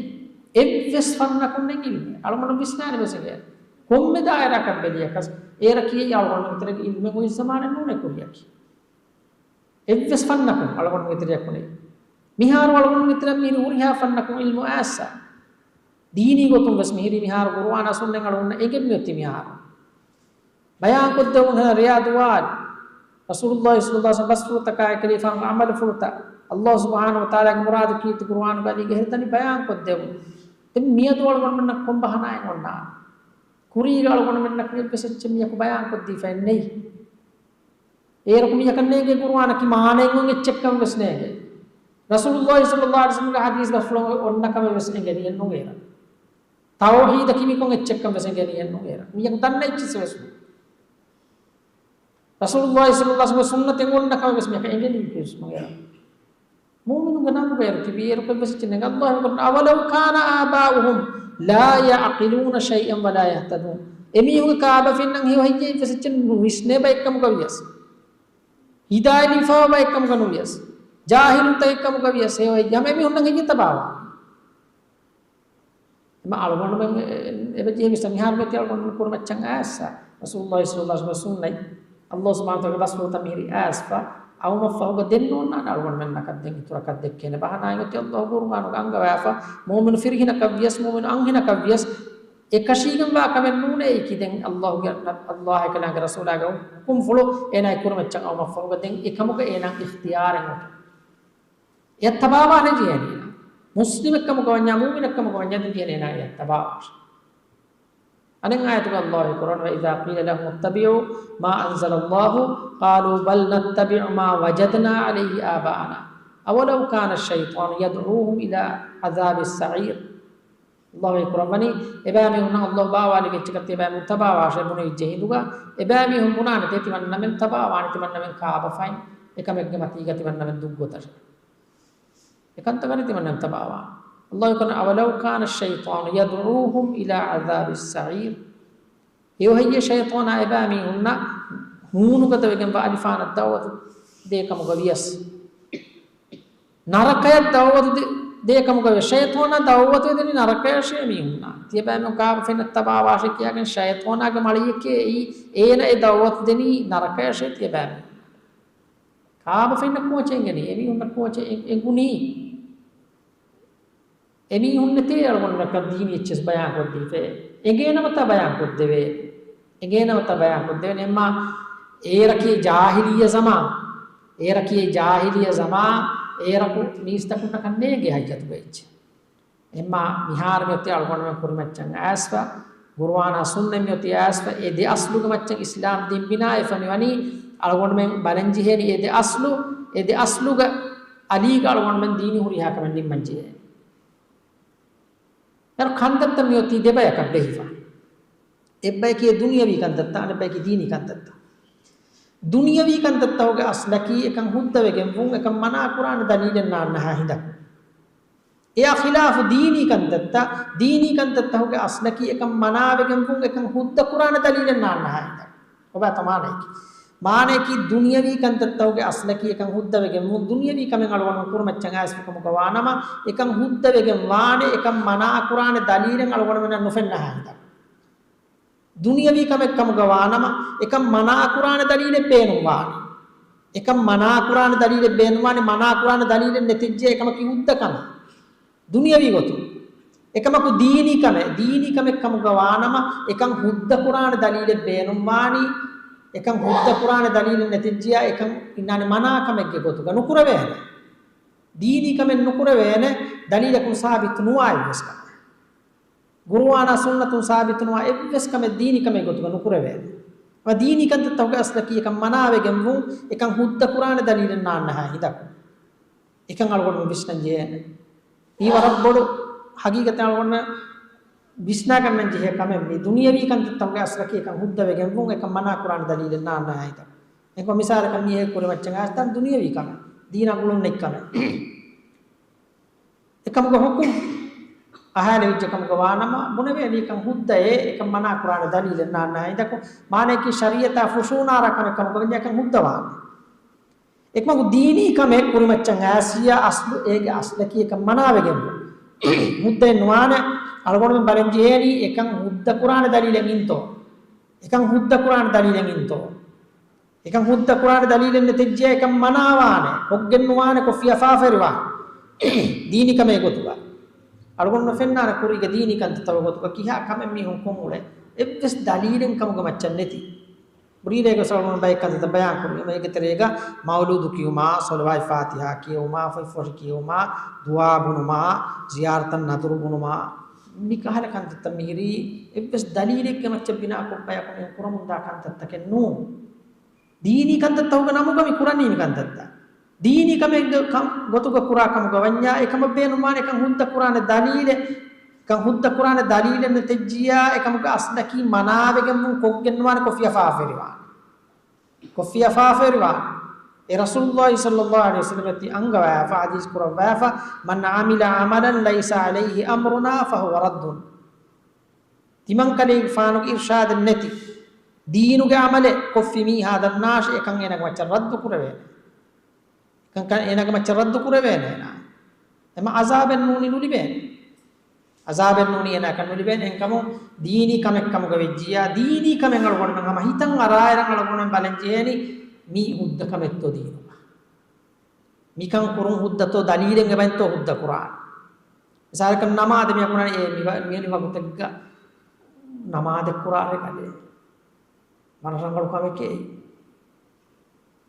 އެއްވެސް ފަންނަކުން ނެތް އިލްމެއް. އަޅުގަނޑު ވިސްނާނެ ވެސް އެނގޭނެ. ކޮންމެ ދާއިރާއަކަށް ބެލިޔަކަސް އޭރަކީ އަޅުގަނޑުމެންގެ ތެރޭގަ އިލްމެއް އޮތް ޒަމާނެއް ނޫނޭ ކުރިއަކީ. އެއްވެސް ފަންނަކުން އަޅުގަނޑުމެންގެ ތެރެއަކުން ނެތް. މިހާރު އަޅުގަނޑުމެންގެ ތެރެއަށް މިހިރީ ހުރިހާ ފަންނަކުން އިލްމު އައިސްފަ. ދީނީ ގޮތުން ވެސް މިހިރީ މިހާރު ޤުރުއާނާ ސުންނަތް އަޅުގަނޑަށް އެނގެން މިއޮތީ މިހާރު. ބަޔާންކޮށްދެވުން ހަނަ ރިޔާޟު ވާލި. ރަސޫލުﷲ ޞައްލަﷲ ޢަލައިހި ވަސައްލަމަ ބަސްފުޅުތަކާއި ކަލޭފާނުގެ ޢަމަލުފުޅުތައް، ﷲ ސުބްޙާނަހޫ ވަތަޢާލާގެ މުރާދު ކީރިތި ޤުރުއާނުގަ އަލީގެ ހެރިތަނި ބަޔާންކޮށްދެވުން. ދެން މިއަދު އަޅުގަނޑުމެންނަށް ކޮން ބަހާނާއެއް އޮންނާނެ؟ ކުރީގަ އަޅުގަނޑުމެންނަކަށް އެއްވެސް އެއްޗެއް މިޔަކު ބަޔާންކޮށްދީފައެއް ނެތް. އޭރަކު މިޔަކަށް ނޭނގޭ ޤުރުއާނަކީ މާނައެއް އޮތް އެއްޗެއްކަން ވެސް ނޭނގޭ. ރަސޫލުﷲ ޞައްލަﷲ ޢަލައިހި ވަސައްލަމަގެ ޙަދީޘް ގަފުޅު އޮންނަ ކަމެއް ވެސް އެނގެނީއެއް ނޫނޭ އޭރަ. ތައުޙީދަކީ މިކޮން އެއްޗެއްކަން ވެސް އެނގެނީއެއް ނޫނޭ އޭރަ. މިޔަކު ދަންނަ އެއްޗިއްސެއް ވެސް ނޫން. ރަސޫލުﷲ ޞައްލަﷲ ޢަލައިހި ވަސައްލަމަގެ ސުންނަތެއް އޮންނަ ކަމެއް ވެސް މިޔަކަށް އެނގެނީ ވެސް ނޫނޭ އޭރަ. މުއުމިނުންގެ ނަން ބޭރު ތިބީ އޭރު ކޮންމެސް އެއްޗެއް ނެތް. ﷲ އެކުރަން، "أولو كان آباؤهم لا يعقلون شيئا ولا يهتدون." އެމީހުންގެ ކާބަފައިންނަށް ހެޔޮ ހެއްޔޭ އެއްވެސް އެއްޗެއް ނުވިސްނޭ ބައެއްކަމުގަ ވިޔަސް، ހިދާޔަތް ލިބިފައިވާ ބައެއްކަމުގަ ނުވިޔަސް، ޖާހިލުންތަކެއްކަމުގަ ވިޔަސް ހެޔޮ ހެއްޔޭ ހަމަ އެމީހުންނަށް ހެއްޔޭ ތަބާވާ؟ އެމަ އަޅުގަނޑުމެން އެ-، އެބަޖެހޭ ވިސްނަ މިހާރު މިއޮތީ އަޅުގަނޑުމެން ކުރިމައްޗަށް އައިސްފަ. ރަސޫލުﷲ ޞައްލަﷲ ޢަލައިހި ވަސައްލަމަގެ ސުންނަތް. ﷲ ސުބްޙާނަހޫ ވަތަޢާލާގެ ބަސްފުޅުތައް މިހިރީ އައިސްފަ. އައުމަށްފަހުގަ ދެން ނޯންނާނެ އަޅުގަނޑުމެންނަކަށް ދެން އިތުރަކަށް ދެއްކޭނެ ބަހާނާއެއް އޮތީ ﷲ ޤުރުއާނުގަ އަންގަވާފަ. މުއުމިނު ފިރިހެނަކަށް ވިޔަސް، މުއުމިނު އަންހެނަކަށް ވިޔަސް، އެކަށީގެންވާ ކަމެއް ނޫނޭ އެއީކީ. ދެން ﷲ ގެ، ﷲ އާއި އެކަލާނގެ ރަސޫލާގެ ހުކުމްފުޅު އޭނާގެ ކުރިމައްޗަށް އައުމަށްފަހުގަ ދެން އެކަމުގަ އޭނާ އިޚްތިޔާރެއް އޮތުން. އެއަށް ތަބާވާނެ ޖެހޭނީ. މުސްލިމެއްކަމުގަ ވަންޏާ، މުއުމިނެއްކަމުގަ ވަންޏާ ދެން ޖެހޭނީ އޭނާ އެއަށް ތަބާވާށޭ. އަނެއް އާޔަތުގަ ﷲ އެކުރަން، "وإذا قيل لهم اتبعوا ما أنزل الله قالوا بل نتبع ما وجدنا عليه آباءنا أولو كان الشيطان يدعوهم إلى عذاب السعير." ﷲ އެކުރަން ވަނީ، އެބައިމީހުންނަށް ﷲ ބާވާލި އެއްޗަކަށް ތިޔަބައިމީހުން ތަބާވާށޭ ބުނެވިއްޖެ ހިނދުގަ، އެބައިމީހުން ބުނާނެތޭ ތިމަންނަމެން ތަބާވާނެ ތިމަންނަމެން ކާބަފައިން އެކަމެއްގެ މަތީގަ ތިމަންނަމެން ދުށްގޮތަށޭ. އެކަންތަކަށް ތިމަންނަމެން ތަބާވާނެ. ﷲ ކަން، أولو كان الشيطان يدعوهم إلى عذاب السعير. ހެޔޮ ހެއްޔޭ ޝައިޠާނާ އެބައިމީހުންނަށް ހޫނުގަދަވެގެން ވަ އަލިފާނަށް ދަޢުވަތު ދޭ ކަމުގަ ވިޔަސް. ނަރަކަޔަށް ދަޢުވަތު ދޭ، ދޭ ކަމުގަ ވިޔަސް. ޝައިޠާނާ ދަޢުވަތު ދެނީ ނަރަކަޔަށޭ މީހުންނަށް. ތިޔަބައިމީހުން ކާބަ ފެންނަ ތަބާވާށޭ ކިޔާގެން ޝައިޠާނާގެ މަޅިއެކޭ އެއީ، އޭނަ އެ ދަޢުވަތު ދެނީ ނަރަކަޔަށޭ ތިޔަބައިމީހުން. ކާބަ ފެންނަ ކޯޗެއް އެނގެނީ؟ އެމީހުންނަށް ކޯޗެއް އެ-، އެނގުނީ؟ އެމީހުންނެތޭ އަޅުގަނޑުމެންނަކަށް ދީނީ އެއްޗެސް ބަޔާންކޮށްދީފައި. އެނގޭނަމަތާ ބަޔާންކޮށްދެވޭ. އެނގޭނަމަތާ ބަޔާންކޮށްދެވޭނެ. އެމާ އޭރަކީ ޖާހިލިއްޔަ ޒަމާން. އޭރަކީ ޖާހިލިއްޔަ ޒަމާން. އޭރަކު މީސްތަކުންނަކަށް ނޭނގޭ ހައްޔަތުގަ އެއްޗެއް. އެމާ މިހާރު މިއޮތީ އަޅުގަނޑުމެން ކުރިމައްޗަށް އައިސްފަ، ގުރުއާނާ ސުންނަތް މިއޮތީ އައިސްފަ، އެ ދެ އަސްލުގެ މައްޗަށް އިސްލާމް ދީން ބިނާވެފަ މިވަނީ. އަޅުގަނޑުމެން ބަލަންޖެހޭނީ އެ ދެ އަސްލު، އެ ދެ އަސްލުގެ އަލީގަ އަޅުގަނޑުމެން ދީނީ ހުރިހާ ކަމެއް ނިންމަންޖެހޭ. އެރު ކަންތައްތައް މިއޮތީ ދެބަޔަކަށް ބެހިފަ. އެއްބަޔަކީ ދުނިޔަވީ ކަންތައްތައް، އަނެއްބަޔަކީ ދީނީ ކަންތައްތައް. ދުނިޔަވީ ކަންތައްތަކުގެ އަސްލަކީ އެކަން ހުއްދަވެގެން ވުން، އެކަން މަނާ ކުރާނެ ދަލީލެއް ނާންނަހާ ހިނދަކު. އެއާ ޚިލާފު ދީނީ ކަންތައްތައް، ދީނީ ކަންތައްތަކުގެ އަސްލަކީ އެކަން މަނާވެގެން ވުން، އެކަން ހުއްދަ ކުރާނެ ދަލީލެއް ނާންނަހާ ހިނދަކު. އޮބާތަ މާނައަކީ؟ މާނައަކީ ދުނިޔަވީ ކަންތައްތަކުގެ އަސްލަކީ އެކަން ހުއްދަވެގެން ވުން، ދުނިޔަވީ ކަމެއް އަޅުގަނޑު ކުރުމައްޗަށް އައިސްފަ ކަމުގަ ވާނަމަ، އެކަން ހުއްދަވެގެން ވާނެ، އެކަން މަނާ ކުރާނެ ދަލީލެއް އަޅުގަނޑުމެންނަށް ނުފެންނަހާ ހިނދަކު. ދުނިޔަވީ ކަމެއް ކަމުގަ ވާނަމަ، އެކަން މަނާ ކުރާނެ ދަލީލެއް ބޭނުންވާނެ. އެކަން މަނާ ކުރާނެ ދަލީލެއް ބޭނުންވާނެ، މަނާ ކުރާނެ ދަލީލެއް ނެތިއްޖެ އެކަމަކީ ހުއްދަ ކަމެއް. ދުނިޔަވީ ގޮތުން. އެކަމަކު ދީނީ ކަމެއް، ދީނީ ކަމެއް ކަމުގަ ވާނަމަ، އެކަން ހުއްދަ ކުރާނެ ދަލީލެއް ބޭނުންވާނީ، އެކަން ހުއްދަ ކުރާނެ ދަލީލެއް ނެތިއްޖިޔާ، އެކަން އިންނާނެ މަނާ ކަމެއްގެ ގޮތުގަ. ނުކުރެވޭނެ. ދީނީ ކަމެއް ނުކުރެވޭނެ، ދަލީލަކުން ސާބިތު ނުވާ އެއްވެސް ކަމެއް. ގުރުއާނާ ސުންނަތުން ސާބިތުނުވާ އެއްވެސް ކަމެއް ދީނީ ކަމެއް ގޮތުގަ ނުކުރެވޭނެ. އަމަ ދީނީ ކަންތައްތަކުގެ އަސްލަކީ އެކަން މަނާވެގެން ވުން، އެކަން ހުއްދަ ކުރާނެ ދަލީލެއް ނާންނަހާ ހިނދަކު. އެކަން އަޅުގަނޑު ވިސްނަން ޖެހޭނެ. މީ ވަރަށް ބޮޑު ހަގީގަތެއް އަޅުގަނޑު ވިސްނާގަންނަން ޖެހޭ ކަމެއް. މި ދުނިޔަވީ ކަންތައްތަކުގެ އަސްލަކީ އެކަން ހުއްދަވެގެން ވުން، އެކަން މަނާ ކުރާނެ ދަލީލެއް ނާންނަހާ ހިނދަކު. އެކަމަ މިސާލަކަށް މީހެއް ކުރިމައްޗަށް އައިސް ދުނިޔަވީ ކަމެއް. ދީނާ ގުޅުން ނެތް ކަމެއް. އެކަމުގެ ހުކުމް އަހާލެވިއްޖެ ކަމުގަ ވާނަމަ، ބުނެވޭނީ އެކަން ހުއްދައޭ، އެކަން މަނާ ކުރާނެ ދަލީލެއް ނާންނަހާ ހިނދަކު. މާނައަކީ ޝަރީއަތާ ފުށޫނާރާ ކަމެއް ކަމުގަ ވަންޏާ އެކަން ހުއްދަވާނެ. އެކަމަކު ދީނީ ކަމެއް ކުރިމައްޗަށް އައިސް އަސްލު، އޭގެ އަސްލަކީ އެކަން މަނާވެގެން ވުން. ހުއްދައެއް ނުވާނެ. އަޅުގަނޑުމެން ބަލަން ޖެހޭނީ އެކަން ހުއްދަ ކުރާނެ ދަލީލެއް އިންތޯ. އެކަން ހުއްދަ ކުރާނެ ދަލީލެއް އިންތޯ. އެކަން ހުއްދަ ކުރާނެ ދަލީލެއް ނެތިއްޖެ އެކަން މަނާވާނެ، ކޮށްގެން ނުވާނެ، ކޮށްފިޔަފާފައިވާނެ. ދީނީ ކަމެއް ގޮތުގަ. އަޅުގަނޑު ނުފެންނާނެ ކުރީގެ ދީނީ ކަންތައްތަކުގެ ގޮތުގަ ކިހާ ކަމެއް މީހުން ކޮށް އުޅޭ. އެއްވެސް ދަލީލެއް ކަމުގެ މައްޗަށް ނެތި. ކުރީގެ ސަޅުން ބައެއް ކަންތައްތައް ބަޔާން ކުރީ. އެގެ ތެރޭގަ މައުލޫދު ކިޔުމާ، ޞަލަވާތް ފާތިޙާ ކިޔެވުމާ، ފޮތްފޮށި ކިޔެވުމާ، ދުޢާ ބުނުމާ، ޒިޔާރަތަށް ނަދުރު ބުނުމާ، މި ކަހަލަ ކަންތައްތައް މިހިރީ އެއްވެސް ދަލީލެއްގެ މައްޗަށް ބިނާކޮށް ބަޔަކު މި ކުރަމުންދާ ކަންތައްތަކެއް ނޫން. ދީނީ ކަންތައްތަކުގެ ނަމުގަ މި ކުރަނީ މި ކަންތައްތައް. ދީނީ ކަމެއްގެ ކަން ގޮތުގަ ކުރާ ކަމުގަ ވަންޏާ، އެކަމަށް ބޭނުންވާނެ އެކަން ހުއްދަ ކުރާނެ ދަލީލެއް، ކަން ހުއްދަ ކުރާނެ ދަލީލެއް ނެތިއްޖިޔާ، އެކަމުގެ އަސްލަކީ މަނާވެގެން ވުން، ކޮށްގެން ނުވާނެ، ކޮށްފިޔަފާފައިވާނެ. ކޮށްފިޔަފާފައިވާނެ. އެ ރަސޫލުﷲ ޞައްލަﷲ ޢަލައިހި ވަސައްލަމަ ތި އަންގަވާފަ، ޙަދީޘް ކުރައްވާފަ، "من عمل عملا ليس عليه أمرنا فهو رد." ތިމަންކަލޭގެފާނުގެ އިރްޝާދެއް ނެތި ދީނުގެ ޢަމަލެއް ކޮށްފި މީހާ ދަންނާށޭ، އެކަން އޭނާގެ މައްޗަށް ރައްދު ކުރެވޭނެ. އެކަން އޭނާގެ މައްޗަށް ރައްދު ކުރެވޭނެ އޭނާ. އެމަ ޢަޒާބެއް ނޫނީ ނުލިބޭނެ. ޢަޒާބެއް ނޫނީ އޭނާއަކަށް ނުލިބޭނެ. އެހެންކަމުން ދީނީ ކަމެއް ކަމުގަ ވެއްޖިއްޔާ، ދީނީ ކަމެއް އަޅުގަނޑުމެން ހަމަ ހިތަށް އަރާއިރަށް އަޅުގަނޑުމެން ބަލަން ޖެހޭނީ މީ ހުއްދަ ކަމެއްތޯ ދީނުގަ. މިކަން ކުރުން ހުއްދަތޯ ދަލީލެއް އެބައިންތޯ ހުއްދަ ކުރާނެ. މިސާލަކަށް ނަމާދެއް މި ކުރާނީ އޭ މި ވަ-، މިވެނި ވަގުތެއްގަ ނަމާދެއް ކުރާށޭ ކަލޭ. ވަރަށް ރަނގަޅު ކަމެކޭ.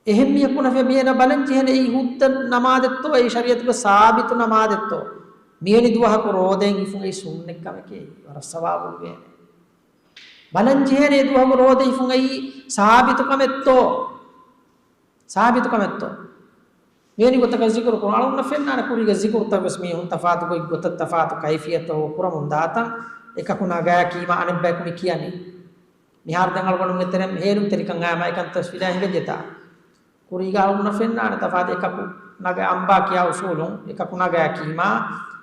އެހެން މީހަކު ނަފެ މިއޭނަ ބަލަން ޖެހޭނެ އެއީ ހުއްދަ ނަމާދެއްތޯ، އެއީ ޝަރީޢަތުގެ ސާބިތު ނަމާދެއްތޯ. މިވެނި ދުވަހަކު ރޯދައިން ހިފުން އެއީ ސުންނަތް ކަމެކޭ. ވަރަށް ސަވާބު ވޭނެ. ބަލަން ޖެހޭނެ އެ ދުވަހަކު ރޯދަ ހިފުން އެއީ ސާބިތު ކަމެއްތޯ. ސާބިތު ކަމެއްތޯ. މިވެނި ގޮތަކަށް ޒިކުރު ކުރުން. އަޅުގަނޑަށް ފެންނާނެ ކުރީގެ ޒިކުރުތައް ވެސް މީހުން ތަފާތު ގޮތް ގޮތަށް ތަފާތު ކައިފިޔަތަށް ކުރަމުން ދާތަން. އެކަކު ނަގާ ކީމާ އަނެއްބަޔަކު މި ކިޔަނީ. މިހާރު ދެން އަޅުގަނޑުމެންގެ ތެރެއިން ހޭލުންތެރިކަން އައިމަ އެކަން ތަސްވީލާ ހިނގައްޖެތާ. ކުރީގަ އަޅުގަނޑަށް ފެންނާނެ ތަފާތު އެކަކު ނަގަ އަނބާ ކިޔާ އުސޫލުން އެކަކު ނަގާ ކީމާ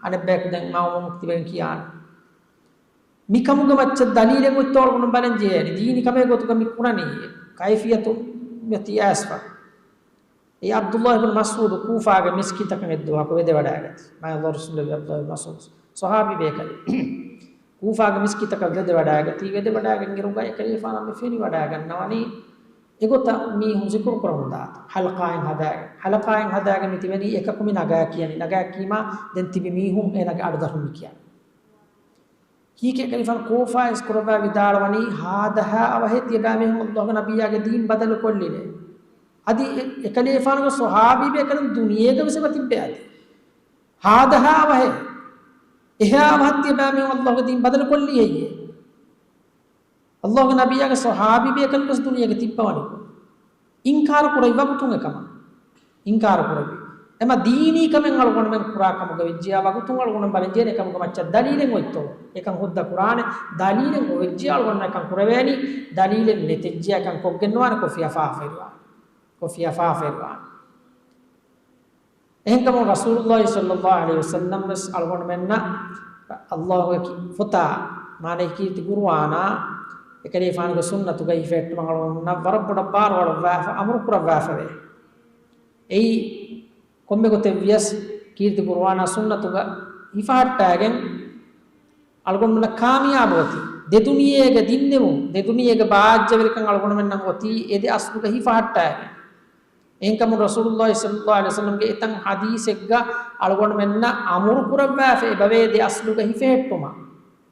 އަނެއްބަޔަކު ދެން މާމޫމު ތިބެން ކިޔާނެ. މިކަމުގެ މައްޗަށް ދަލީލެއް އޮތްތޯ އަޅުގަނޑު ބަލަން ޖެހޭނީ. ދީނީ ކަމެއް ގޮތުގަ މި ކުރަނީ. ކައިފިޔަތު މި ތިޔައިސްފަ. އެ ޢަބްދުﷲ ބިން މަސްޢޫދު ކޫފާގެ މިސްކިތަކަށް އެއްދުވަހަކު ވެދެވަޑައިގަތީ. މާތް ﷲ ރަސޫލު ޢަބްދުﷲ ބިން މަސްޢޫދު ޞަޙާބީ ބޭކަލެއް. ކޫފާގެ މިސްކިތަކަށް ވެދެވަޑައިގަތީ. ވެދެވަޑައިގެން އިރުގަ އެކަލޭފާނަށް މި ފެނިވަޑައިގަންނަވަނީ އެގޮތަށް މީހުން ޒިކުރު ކުރަމުންދާތަން. ޙަލްޤާއެއް ހަދާގެން، ޙަލްޤާއެއް ހަދާގެން މި ތިބެނީ އެކަކު މި ނަގާ ކިޔަނީ. ނަގާ ކީމާ ދެން ތިބި މީހުން އޭނާގެ އަޑުދަށުން މި ކިޔަނީ. ހީކޭ ކަލޭފާނު ކޯފާ އިސްކުރައްވާ ވިދާޅުވަނީ ހާދަހާ އަވަހެއް ތިޔަބައިމީހުން ﷲގެ ނަބިއްޔާގެ ދީން ބަދަލުކޮށްލިނެ. އަދި އެ، އެކަލޭފާނުގެ ޞަޙާބީ ބޭކަލުން ދުނިޔޭގަ ވެސް އެބަ ތިއްބެ އަދި. ހާދަހާ އަވަހެއް. އެހާ އަވަހަށް ތިޔަބައިމީހުން ﷲގެ ދީން ބަދަލުކޮށްލީ ހެއްޔޭ؟ ﷲގެ ނަބިއްޔާގެ ޞަޙާބީ ބޭކަލުން ވެސް ދުނިޔޭގަ ތިއްބަވަނިކޮށް. އިންކާރު ކުރެއްވި ވަގުތުން އެކަމަށް. އިންކާރު ކުރެއްވި. އެމަ ދީނީ ކަމެއް އަޅުގަނޑުމެން ކުރާ ކަމުގަ ވެއްޖިޔާ ވަގުތުން އަޅުގަނޑުމެން ބަލަންޖެހޭނެ އެކަމުގެ މައްޗަށް ދަލީލެއް އޮތްތޯ؟ އެކަން ހުއްދަ ކުރާނެ ދަލީލެއް އޮވެއްޖިޔާ އަޅުގަނޑުމެން އެކަން ކުރެވޭނީ، ދަލީލެއް ނެތެއްޖިޔާ އެކަން ކޮށްގެންނުވާނެ ކޮށްފިޔާ ފާފައިރުވާނެ. ކޮށްފިޔާ ފާފައިރުވާނެ. އެހެންކަމުން ރަސޫލުﷲ ޞައްލަﷲ ޢަލައިހި ވަސައްލަމް ވެސް އަޅުގަނޑުމެންނަށް ﷲގެ ކި-، ފޮތާ، މާނައީ ކީރިތި ޤުރުއާނާ، އެކަލޭފާނުގެ ސުންނަތުގައި ހިފެހެއްޓުމަށް އަޅުގަނޑުމެންނަށް ވަރަށް ބޮޑަށް ބާރުއަޅުއްވާފަ، އަމުރު ކުރައްވާފަވޭ. އެއީ ކޮންމެ ގޮތެއް ވިޔަސް ކީރިތި ޤުރުއާނާ ސުންނަތުގަ ހިފަހައްޓާގެން އަޅުގަނޑުމެންނަށް ކާމިޔާބު އޮތީ. ދެ ދުނިޔޭގެ ދިންނެވުން، ދެ ދުނިޔޭގެ ބާއްޖަވެރިކަން އަޅުގަނޑުމެންނަށް އޮތީ އެ ދެ އަސްލުގަ ހިފަހައްޓާގެން. އެހެންކަމުން ރަސޫލުﷲ ޞައްލަﷲ ޢަލައިހި ވަސައްލަމްގެ އެތައް ޙަދީޘެއްގަ އަޅުގަނޑުމެންނަށް އަމުރު ކުރައްވާފަ އެބަވޭ ދެ އަސްލުގަ ހިފެހެއްޓުމަށް.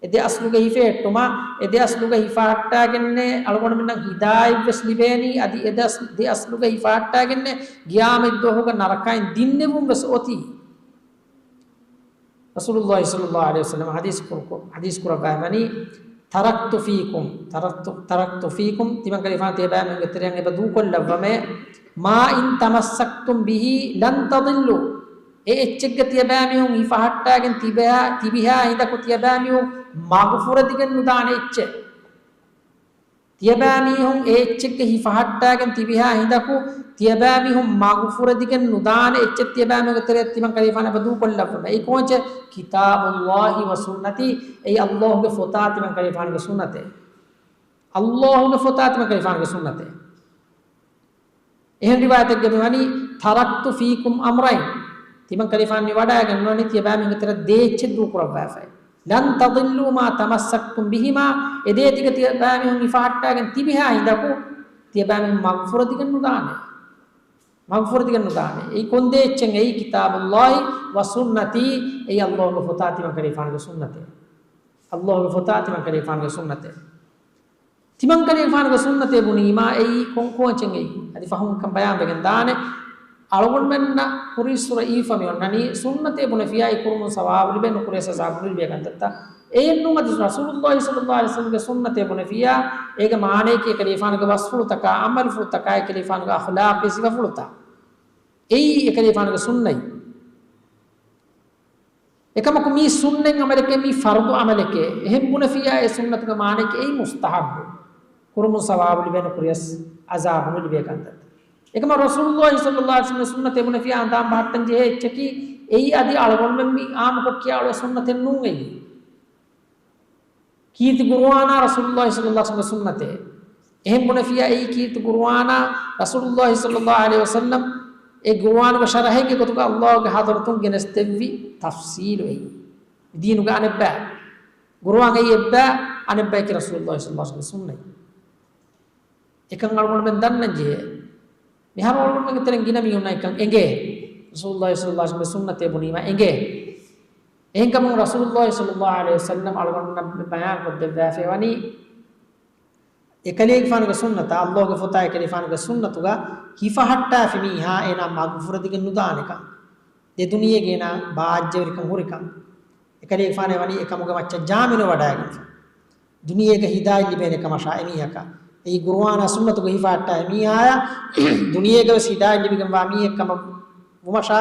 އެ ދެ އަސްލުގަ ހިފެހެއްޓުމަށް، އެ ދެ އަސްލުގަ ހިފަހައްޓާގެންނޭ އަޅުގަނޑުމެންނަށް ހިދާޔަތް ވެސް ލިބޭނީ، އަދި އެ ދެ އަސް-، ދެ އަސްލުގަ ހިފަހައްޓާގެންނޭ ޤިޔާމަތް ދުވަހުގަ ނަރަކައިން ދިންނެވުން ވެސް އޮތީ. ރަސޫލުﷲ ޞައްލަﷲ ޢަލައިހި ވަސައްލަމަ ޙަދީޘް ކުރު-، ޙަދީޘް ކުރައްވައިމަނީ، "تركت فيكم، تركت، تركت فيكم، ތިމަން ކަލޭފާނު ތިޔަބައިމީހުންގެ ތެރެއަށް އެބަ ދޫކޮށްލައްވަމޭ، ما إن تمسكتم به لن تضلوا." އެ އެއްޗެއްގަ ތިޔަބައިމީހުން ހިފަހައްޓާގެން ތިބެހާ-، ތިބިހާ ހިނދަކު ތިޔަބައިމީހުން މަގުފުރެދިގެން ނުދާނެ އެއްޗެއް. ތިޔަބައިމީހުން އެ އެއްޗެއްގަ ހިފަހައްޓާގެން ތިބިހާ ހިނދަކު، ތިޔަބައިމީހުން މަގުފުރެދިގެން ނުދާނެ އެއްޗެއް ތިޔަބައިމީހުންގެ ތެރެއަށް ތިމަން ކަލޭފާނު އެބަ ދޫކޮށްލައްވަމޭ. އެއީ ކޯއްޗެއް؟ كتاب الله وسنتي، އެއީ ﷲގެ ފޮތާ ތިމަން ކަލޭފާނުގެ ސުންނަތޭ. ﷲގެ ފޮތާ ތިމަން ކަލޭފާނުގެ ސުންނަތޭ. އެހެން ރިވާޔަތެއްގަ މިވަނީ، "تركت فيكم أمرين"، ތިމަން ކަލޭފާނު މި ވަޑައިގަންނަވަނީ ތިޔަބައިމީހުންގެ ތެރެއަށް ދޭއްޗެއް ދޫކުރައްވާފައި. "لن تضلوا ما تمسكتم بهما"، އެ ދޭ ދިގަ ތިޔަބައިމީހުން ހިފަހައްޓާގެން ތިބިހާ ހިނދަކު، ތިޔަބައިމީހުން މަގުފުރެދިގެން ނުދާނެ. މަގުފުރެދިގެން ނުދާނެ. އެއީ ކޮން ދޭއްޗެއް؟ އެއީ كتاب الله وسنتي، އެއީ ﷲގެ ފޮތާ ތިމަން ކަލޭފާނުގެ ސުންނަތޭ. ﷲގެ ފޮތާ ތިމަން ކަލޭފާނުގެ ސުންނަތޭ. ތިމަން ކަލޭފާނުގެ ސުންނަތޭ ބުނީމާ އެއީ ކޮން ކޯއްޗެއް އެއީ؟ އަދި ފަހުން ކަން ބަޔާންވެގެން ދާނެ. އަޅުގަނޑުމެންނަށް ކުރީއްސުރެ އީފަ މި އޮންނަނީ ސުންނަތޭ ބުނެފިޔާ އެ ކުރުމުން ސަވާބު ލިބޭ، ނުކުރިޔަސް ޢަޛާބު ނުލިބޭ ކަންތައްތައް. އެއެއްނޫން އަދި ރަސޫލުﷲ ޞައްލަﷲ ޢަލައިހި ވަސައްލަމްގެ ސުންނަތޭ ބުނެފިޔާ އޭގެ މާނައަކީ އެކަލޭފާނުގެ ވަޞްފުފުޅުތަކާ، ޢަމަލުފުޅުތަކާ، އެކަލޭފާނުގެ އަޚްލާޤީ ސިފަފުޅުތައް. އެއީ އެކަލޭފާނުގެ ސުންނަތް. އެކަމަކު މީ ސުންނަތް ޢަމަލެކޭ، މީ ފަރުޟު ޢަމަލެކޭ. އެހެން ބުނެފިޔާ އެ ސުންނަތުގެ މާނައަކީ އެއީ މުސްތަޙައްބު. ކުރުމުން ސަވާބު ލިބޭ، ނުކުރިޔަސް ޢަޛާބު ނުލިބޭ ކަންތައް. އެކަމަ ރަސޫލުﷲ ޞައްލަﷲ ޢަލައިހި ވަސައްލަމްގެ ސުންނަތޭ ބުނެފިޔާ އަނދާން ބަހައްޓަން ޖެހޭ އެއްޗަކީ، އެއީ އަދި އަޅުގަނޑުމެން މި ޢާއްމުކޮށް ކިޔާ އުޅޭ ސުންނަތެއް ނޫން އެއީ. ކީރިތި ޤުރުއާނާ ރަސޫލުﷲ ޞައްލަﷲ ޢަލައިހި ވަސައްލަމްގެ ސުންނަތޭ. އެހެން ބުނެފިޔާ އެއީ ކީރިތި ޤުރުއާނާ ރަސޫލުﷲ ޞައްލަﷲ ޢަލައިހި ވަސައްލަމް އެ ޤުރުއާނުގެ ޝަރަޙެއްގެ ގޮތުގަ ﷲގެ ޙަޟްރަތުން ގެނެސްދެއްވި ތަފްޞީލު އެއީ. ދީނުގެ އަނެއްބައި. ޤުރުއާން އެއީ އެއްބައި، އަނެއްބަޔަކީ ރަސޫލުﷲ ޞައްލަﷲ ޢަލައިހި ވަސައްލަމްގެ ސުންނަތް. އެކަން އަޅުގަނޑުމެން ދަންނަން ޖެހޭ. މިހާރު އަޅުގަނޑުމެންގެ ތެރެއިން ގިނަ މީހުންނަށް އެކަން އެނގޭ. ރަސޫލުﷲ ޞައްލަﷲ ޢަލައިހި ވަސައްލަމްގެ ސުންނަތޭ ބުނީމަ އެނގޭ. އެހެންކަމުން ރަސޫލުﷲ ޞައްލަﷲ ޢަލައިހި ވަސައްލަމް އަޅުގަނޑުމެންނަށް ބަޔާން ކޮށްދެއްވާފައި ވަނީ، އެކަލޭގެފާނުގެ ސުންނަތާ، ﷲގެ ފޮތާ އެކަލޭފާނުގެ ސުންނަތުގަ ހިފަހައްޓާފި މީހާ އޭނާ މަގުފުރެދިގެން ނުދާނެކަން. ދެ ދުނިޔޭގަ އޭނާ ބާއްޖަވެރިކަން ހުރިކަން. އެކަލޭގެފާނޭ ވަނީ އެކަމުގެ މައްޗަށް ޖާމިނުވަޑައިގެންފަ. ދުނިޔޭގަ ހިދާޔަތް ލިބޭނެ ކަމަށާ އެމީހަކަށް. އެއީ ޤުރުއާނާ ސުންނަތުގަ ހިފަހައްޓާ އެމީހާޔަށް ދުނިޔޭގަވެސް ހިދާޔަތް ލިބިގެންވާ މީހެއް ކަމަށް ވުމަށާ،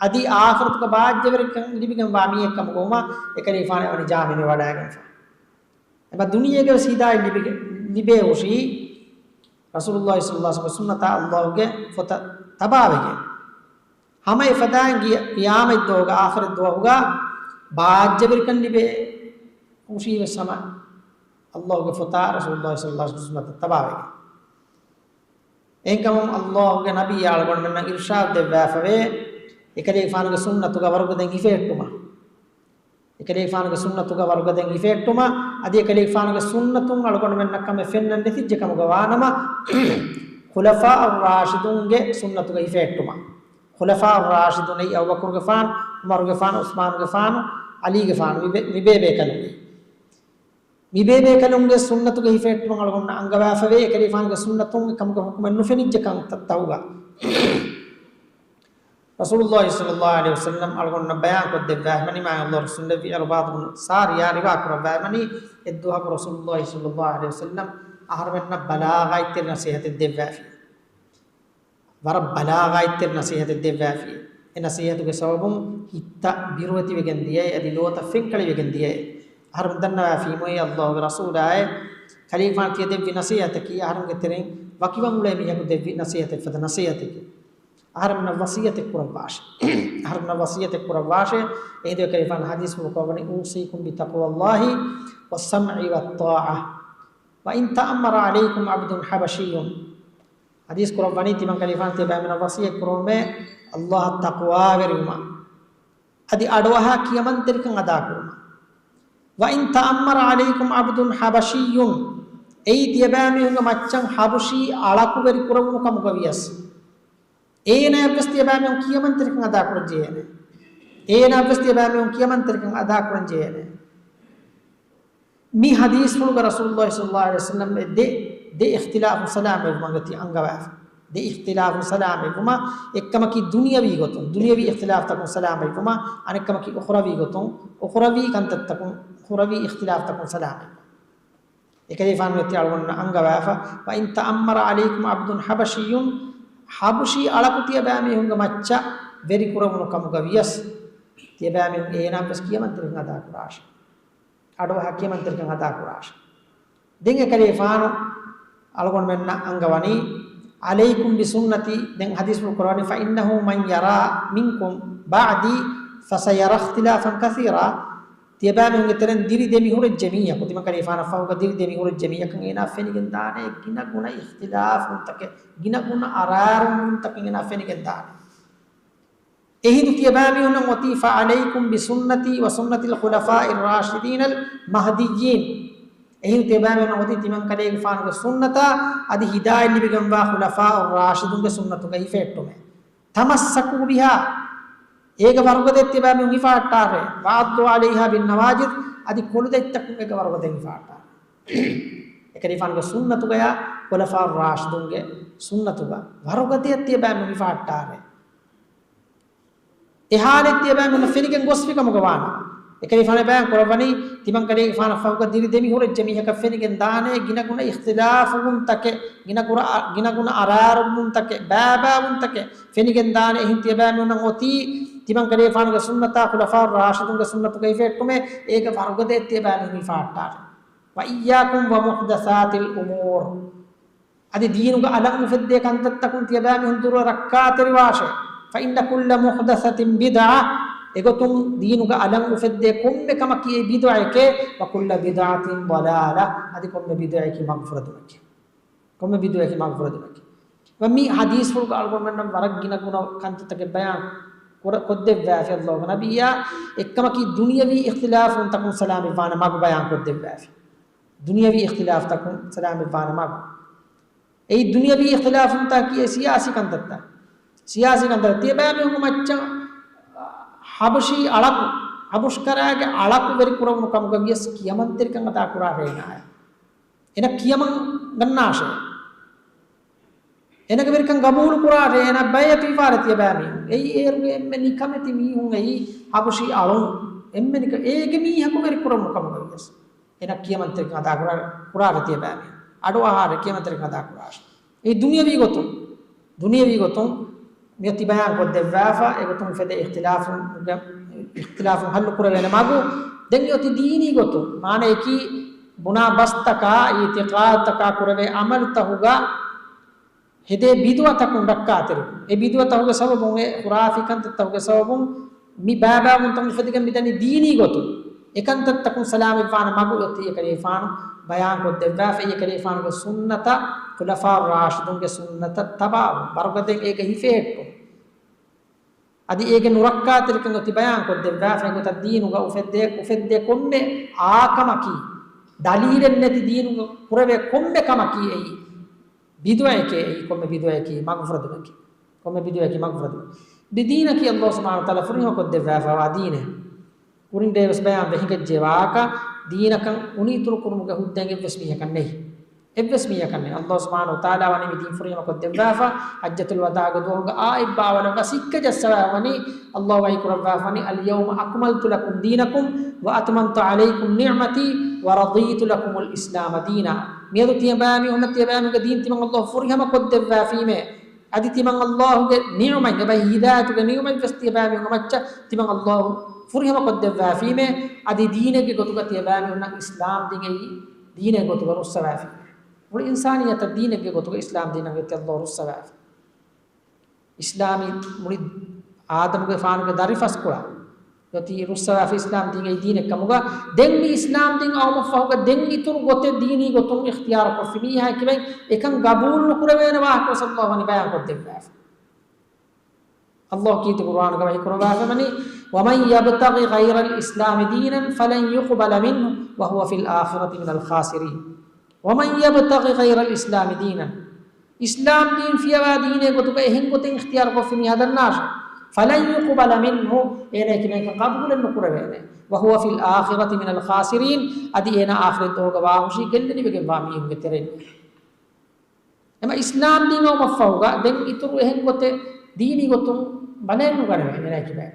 އަދި އާޚިރަތުގަ ބާއްޖަވެރިކަން ލިބިގެންވާ މީހެއް ކަމުގަ ވުމަށް އެކަލޭގެފާނޭ ވަނީ ޖާމިނުވަޑައިގެންފަ. އެބަ ދުނިޔޭގަވެސް ހިދާޔަތް ލިބިގެ-، ލިބޭ ހުށީ ރަސޫލުﷲ ޞައްލަﷲ ޢަލައިހި ވަސައްލަމްގެ ސުންނަތާ ﷲގެ ފޮތަށް ތަބާވެގެން. ހަމަ އެފަދައިން ގިޔަ ޤިޔާމަތް ދުވަހުގަ، އާޚިރަތް ދުވަހުގަ ބާއްޖަވެރިކަން ލިބޭ ހުށީވެސް ހަމަ ﷲ ގެ ފޮތާ ރަސޫލުﷲ ޞައްލަﷲ ޢަލައިހި ވަސައްލަމަ ސުންނަތަށް ތަބާވެގެން. އެހެންކަމުން ﷲ ގެ ނަބިއްޔާ އަޅުގަނޑުމެންނަށް އިރުޝާދު ދެއްވާފަވޭ، އެކަލޭގެފާނުގެ ސުންނަތުގަ ވަރުގަދައިން ހިފެހެއްޓުމަށް. އެކަލޭގެފާނުގެ ސުންނަތުގަ ވަރުގަދައިން ހިފެހެއްޓުމަށް، އަދި އެކަލޭގެފާނުގެ ސުންނަތުން އަޅުގަނޑުމެންނަށް ކަމެއް ފެންނަން ނެތިއްޖެ ކަމުގަ ވާނަމަ، ޚުލަފާއު ރާޝިދުންގެ ސުންނަތުގަ ހިފެހެއްޓުމަށް. ޚުލަފާއު ރާޝިދުން އެއީ އަބޫބަކުރުގެފާނު، ޢުމަރުގެފާނު، ޢުސްމާނުގެފާނު، ޢަލީގެފާނު މި ބޭ-، މި ބޭބޭކަލުން. މި ބޭބޭކަލުންގެ ސުންނަތުގެ ހިފެހެއްޓުމަށް އަޅުގަނޑު އަންގަވާފަވޭ، އެކަލޭގެފާނުގެ ސުންނަތުން އެކަމުގެ ޙުކުމެއް ނުފެނިއްޖެ ކަންތައްތަކުގަ. ރަސޫލުﷲ ޞައްލަﷲ ޢަލައިހި ވަސައްލަމަ އަޅުގަނޑުމަށް ބަޔާންކޮށްދެއްވާފައިވަނީ، މާތް ﷲ ރަސޫލު ނަބީ ޢިރްބާޟު ބުނު ސާރިޔާ ރިވާ ކުރައްވައިވަނީ، އެއްދުވަހަކު ރަސޫލުﷲ ޞައްލަﷲ ޢަލައިހި ވަސައްލަމަ އަހަރުމެންނަށް ބަލާޣާތްތެރި ނަޞޭޙަތެއް ދެއްވާފި. ވަރަށް ބަލާޣާތްތެރި ނަޞޭޙަތެއް ދެއްވާފި. އެ ނަޞޭޙަތުގެ ސަބަބުން ހިތްތައް ބިރުވެތިވެގެން ދިޔައޭ، އަދި ލޯތައް ފެންކަޅިވެގެން ދިޔައޭ. އަހަރުމެން ދަންނަވާފީމުއޭ ﷲ ގެ ރަސޫލާއޭ، ކަލޭގެފާނު ތިޔަ ދެއްވި ނަޞޭޙަތަކީ، އަހަރުމެންގެ ތެރެއިން ވަކިވަން އުޅޭ މީހަކު ދެއްވި ނަޞޭޙަތެއް ފަދަ ނަޞޭޙަތެކޭ. އަހަރުމެންނަށް ވަޞިއްޔަތެއް ކުރައްވާށޭ. އަހަރުމެންނަށް ވަޞިއްޔަތެއް ކުރައްވާށޭ. އެހިނދު އެކަލޭގެފާނު ޙަދީޘްފުޅު ކުރައްވަނީ، أوصيكم بتقوى الله والسمع والطاعة وإن تأمر عليكم عبد حبشي. ޙަދީޘް ކުރައްވަނީ ތިމަން ކަލޭގެފާނު ތިޔަބައިމީހުންނަށް ވަޞިއްޔަތް ކުރައްވަމޭ، ﷲ އަށް ތަޤްވާވެރިވުމަށް. އަދި އަޑުއަހާ ކިޔަމަންތެރިކަން އަދާކުރުމަށް. وإن تأمر عليكم عبد حبشي، އެއީ ތިޔަބައިމީހުންގެ މައްޗަށް ޙަބަޝީ އަޅަކު ވެރިކުރެވުނު ކަމުގަ ވިޔަސް، އޭނާއަށްވެސް ތިޔަބައިމީހުން ކިޔަމަންތެރިކަން އަދާކުރަން ޖެހޭނެ. އޭނާއަށްވެސް ތިޔަބައިމީހުން ކިޔަމަންތެރިކަން އަދާކުރަން ޖެހޭނެ. މި ޙަދީޘްފުޅުގަ ރަސޫލުﷲ ޞައްލަﷲ ޢަލައިހި ވަސައްލަމަ ދެ، ދެ އިޚްތިލާފުން ސަލާމަތްވުމަށް އޮތީ އަންގަވާފަ. ދެ އިޚްތިލާފުން ސަލާމަތްވުމަށް، އެއްކަމަކީ ދުނިޔަވީ ގޮތުން، ދުނިޔަވީ އިޚްތިލާފްތަކުން ސަލާމަތްވުމަށް، އަނެއްކަމަކީ އުޚްރަވީ ގޮތުން، އުޚްރަވީ ކަންތައްތަކުން، އުޚްރަވީ އިޚްތިލާފްތަކުން ސަލާމަތްވުމަށް. އެކަލޭގެފާނު އޮތީ އަޅުގަނޑުމެންނަށް އަންގަވާފަ، وإن تأمر عليكم عبد حبشي، ޙަބަޝީ އަޅަކު ތިޔަބައިމީހުންގެ މައްޗަށް ވެރިކުރެވުނު ކަމުގަ ވިޔަސް، ތިޔަބައިމީހުން އޭނާއަށްވެސް ކިޔަމަންތެރިކަން އަދާކުރާށޭ. އަޑުއަހާ ކިޔަމަންތެރިކަން އަދާކުރާށޭ. ދެން އެކަލޭގެފާނު އަޅުގަނޑުމެންނަށް އަންގަވަނީ، عليكم بسنتي، ދެން ޙަދީޘްފުޅު ކުރައްވަނީ، فإنه من يعش منكم بعدي فسيرى اختلافا كثيرا. ތިޔަބައިމީހުންގެ ތެރެއިން ދިރި ދެމިހުރެއްޖެ މީހަކު، ތިމަން ކަލޭގެފާނަށް ފަހުގަ ދިރި ދެމިހުރެއްޖެ މީހަކަށް އޭނާ ފެނިގެން ދާނެ ގިނަ ގުނަ އިޚްތިލާފުންތަކެއް، ގިނަ ގުނަ އަރާރުންތަކެއް އޭނާ ފެނިގެން ދާނެ. އެހިނދު ތިޔަބައިމީހުންނަށް އޮތީ، فعليكم بسنتي وسنة الخلفاء الراشدين المهديين. އެހިނދު ތިޔަބައިމީހުންނަށް އޮތީ ތިމަން ކަލޭގެފާނުގެ ސުންނަތާ، އަދި ހިދާޔަތް ލިބިގެންވާ ޚުލަފާއު ރާޝިދުންގެ ސުންނަތުގައި ހިފެހެއްޓުމޭ. تمسكوا بها، އޭގަ ވަރުގަދައަށް ތިޔަބައިމީހުން ހިފަހައްޓާށޭ. وعضوا عليها بالنواجذ، އަދި ކޮޅުދަތްތަކުން އޭގަ ވަރުގަދައަށް ހިފަހައްޓާށޭ. އެކަލޭގެފާނުގެ ސުންނަތުގަޔާ، ޚުލަފާއު ރާޝިދުންގެ ސުންނަތުގަ ވަރުގަދައަށް ތިޔަބައިމީހުން ހިފަހައްޓާށޭ. އެ ޙާލަތް ތިޔަބައިމީހުންނަށް ފެނިގެން ގޮސްފި ކަމުގަ ވާނަމަ، އެކަލޭގެފާނު ބަޔާން ކުރައްވަނީ، ތިމަން ކަލޭގެފާނަށް ފަހުގަ ދިރި ދެމިހުރެއްޖެ މީހަކަށް ފެނިގެން ދާނެ ގިނަގުނަ އިޚްތިލާފުވުންތަކެއް، ގިނަގުރަ-، ގިނަގުނަ އަރާރުވުންތަކެއް، ބައިބައިވުންތަކެއް ފެނިގެން ދާނެ. އެހިނދު ތިޔަބައިމީހުންނަށް އޮތީ ތިމަން ކަލޭގެފާނުގެ ސުންނަތާ، ޚުލަފާއު ރާޝިދުންގެ ސުންނަތުގައި ހިފެހެއްޓުމޭ، އޭގަ ވަރުގަދައަށް ތިޔަބައިމީހުން ހިފަހައްޓާށޭ. وإياكم ومحدثات الأمور. އަދި ދީނުގަ އަލަށް އުފެއްދޭ ކަންތައްތަކުން ތިޔަބައިމީހުން ދުރުވެ ރައްކާތެރިވާށޭ. فإن كل محدثة بدعة. އެގޮތުން ދީނުގަ އަލަށް އުފެއްދޭ ކޮންމެ ކަމަކީ އެއީ ބިދުޢައެކޭ. وكل بدعة ضلالة. އަދި ކޮންމެ ބިދުޢައަކީ މަގުފުރެދުމެކޭ. ކޮންމެ ބިދުޢައަކީ މަގުފުރެދުމެކޭ. ވަ މި ޙަދީޘްފުޅުގަ އަޅުގަނޑުމެންނަށް ވަރަށް ގިނަ ގުނަ ކަންތައްތަކެއް ބަޔާން ކުރ-، ކޮށްދެއްވާފި ﷲގެ ނަބިއްޔާ. އެއްކަމަކީ ދުނިޔަވީ އިޚްތިލާފުންތަކުން ސަލާމަތްވާނެ މަގު ބަޔާން ކޮށްދެއްވާފި. ދުނިޔަވީ އިޚްތިލާފްތަކުން ސަލާމަތްވާނެ މަގު. އެއީ ދުނިޔަވީ އިޚްތިލާފުންތަކީ އެ ސިޔާސީ ކަންތައްތައް. ސިޔާސީ ކަންތައް ތިޔަބައިމީހުންގެ މައްޗަށް ޙަބަޝީ އަޅަކު، ޙަބަޝްކަރާގެ އަޅަކު ވެރި ކުރެވުނު ކަމުގަ ވިޔަސް ކިޔަމަންތެރިކަން އަދާ ކުރާށޭ އޭނާއަށް. އޭނަ ކިޔަމަން ގަންނާށޭ. އޭނަގެ ވެރިކަން ގަބޫލު ކުރާށޭ، އޭނަ ބައިޢަތު ހިފާރޭ ތިޔަބައިމީހުން. އެއީ އޭރުގެ އެންމެ ނިކަމެތި މީހުން އެއީ ޙަބަޝީ އަޅުން. އެންމެ ނިކަ-، އޭގެ މީހަކު ވެރި ކުރެވުނު ކަމުގަ ވިޔަސް. އޭނަ ކިޔަމަންތެރިކަން އަދާ ކުރާ-، ކުރާށޭ ތިޔަބައިމީހުން. އަޑުއަހާށޭ ކިޔަމަންތެރިކަން އަދާ ކުރާށޭ. އެއީ ދުނިޔަވީ ގޮތުން، ދުނިޔަވީ ގޮތުން މިއޮތީ ބަޔާން ކޮށްދެއްވާފަ، އެގޮތުން އުފެދޭ އިޚްތިލާފު، އިޚްތިލާފު ޙައްލު ކުރެވޭނެ މަގު. ދެން މިއޮތީ ދީނީ ގޮތުން، މާނަޔަކީ ބުނާ ބަސްތަކާ، އިޢުތިޤާދުތަކާ ކުރެވޭ ޢަމަލުތަކުގަ ހެދޭ ބިދުޢަތަކުން ރައްކާތެރިވުން. އެ ބިދުޢަތަކުގެ ސަބަބުން، އެ ޚުރާފީ ކަންތައްތަކުގެ ސަބަބުން މި ބައިބައިވުންތައް އުފެދިގެން މިދަނީ ދީނީ ގޮތުން. އެކަންތައްތަކުން ސަލާމަތްވާނެ މަގު އޮތީ އެކަލޭގެފާނު ބަޔާންކޮށްދެއްވާފަ. އެކަލޭގެފާނުގެ ސުންނަތަށް، ޚުލަފާއު ރާޝިދުންގެ ސުންނަތަށް ތަބާވުން، ވަރުގަދައިން އޭގަ ހިފެހެއްޓުން. އަދި އޭގެ ނުރައްކާތެރިކަން އޮތީ ބަޔާންކޮށްދެއްވާފަ. އެގޮތަށް ދީނުގަ އުފެއްދޭ، އުފެއްދޭ ކޮންމެ އާކަމަކީ، ދަލީލެއް ނެތި ދީނުގަ ކުރެވޭ ކޮންމެ ކަމަކީ އެއީ ބިދުޢައެކޭ، އެއީ ކޮންމެ ބިދުޢައެކީ މަގުފުރެދުމެކޭ. ކޮންމެ ބިދުޢައެކީ މަގުފުރެދުމެކޭ. މި ދީނަކީ ﷲ ސުބްޙާނަހޫ ވަތަޢާލާ ފުރިހަމަކޮށްދެއްވާފައިވާ ދީނެއް. ކުރިން ޑޭވެސް ބަޔާން ވެ ހިނގައްޖެ ވާހަކަ، ދީނަކަށް އުނިއިތުރު ކުރުމުގެ ހުއްދައިން އެއްވެސް މީހަކަށް ނެތް. އެއްވެސް މީހަކަށް ނެތް. ﷲ ސުބްޙާނަހޫ ވަތަޢާލާ ވަނީ މި ދީން ފުރިހަމަކޮށްދެއްވާފަ. ޙައްޖަތުލް ވަދާޢުގެ ދުވަހުގަ އާ އެއްބާވަނަ ވަސިއްކަ ޖައްސަވާ ވަނީ، ﷲ ވަޙީ ކުރައްވާފަ ވަނީ، "اليوم أكملت لكم دينكم وأتممت عليكم نعمتي ورضيت لكم الإسلام دينا." މިއަދު ތިޔަބައިމީހުންނަށް ތިޔަބައިމީހުންގެ ދީން ތިމަން ﷲ ފުރިހަމަކޮށްދެއްވާފީމޭ. އަދި ތިމަން ﷲގެ ނިޢުމަތް، އެބައި ހިދާޔަތުގެ ނިޢުމަތް ވެސް ތިޔަބައިމީހުންގެ މައްޗަށް ތިމަން ﷲ ފުރިހަމަކޮށްދެއްވާފީމޭ. އަދި ދީނެއްގެ ގޮތުގަ ތިޔަބައިމީހުންނަށް އިސްލާމް ދީން އެއީ ދީނެއް ގޮތުގަ ރުއްސަވާފީމޭ. މުޅި އިންސާނިއްޔަތަށް ދީނެއްގެ ގޮތުގަ އިސްލާމް ދީނަށް އޮތީ ﷲ ރުއްސަވާފަ. އިސްލާމީ މުޅި އާދަމުގެފާނުގެ ދަރިފަސްކޮޅަށް އޮތީ ރުއްސަވާފަ އިސްލާމް ދީން އެއީ ދީނެއް ކަމުގަ، ދެން މި އިސްލާމް ދީން އައުމަށްފަހުގަ ދެން އިތުރު ގޮތެއް ދީނީ ގޮތުން އިޚްތިޔާރުކޮށްފި މީހާއެކި ވެ އެކަން ގަބޫލު ނުކުރެވޭނެ ވާހަކަ ވެސް ﷲ ވަނީ ބަޔާންކޮށްދެއްވާފަ. ﷲ ކީރިތި ޤުރުއާނުގަ ވަޙީ ކުރައްވާފަ ވަނީ، "ومن يبتغ غير الإسلام دينا فلن يقبل منه وهو في الآخرة من الخاسرين." "ومن يبتغ غير الإسلام دينا." އިސްލާމް ދީން ފިޔަވާ ދީނޭ ގޮތުގަ އެހެން ގޮތެއް އިޚްތިޔާރު ކޮށްފި މީހާ ދަންނާށޭ. "فلن يقبل منه." އޭނަ އެކި މީހަކަށް ޤަބޫލެއް ނުކުރެވޭނެ. "وهو في الآخرة من الخاسرين." އަދި އޭނަ އާޚިރަތް ދުވަހުގަ ވާހުށީ ގެއްލެނިވެގެންވާ މީހުންގެ ތެރެއިން. އެމަ އިސްލާމް ދީން އައުމަށްފަހުގަ ދެން އިތުރު އެހެން ގޮތެއް ދީނީ ގޮތުން ބަލައެއް ނުގަނެވޭ އޭނަ އެކި ބައި.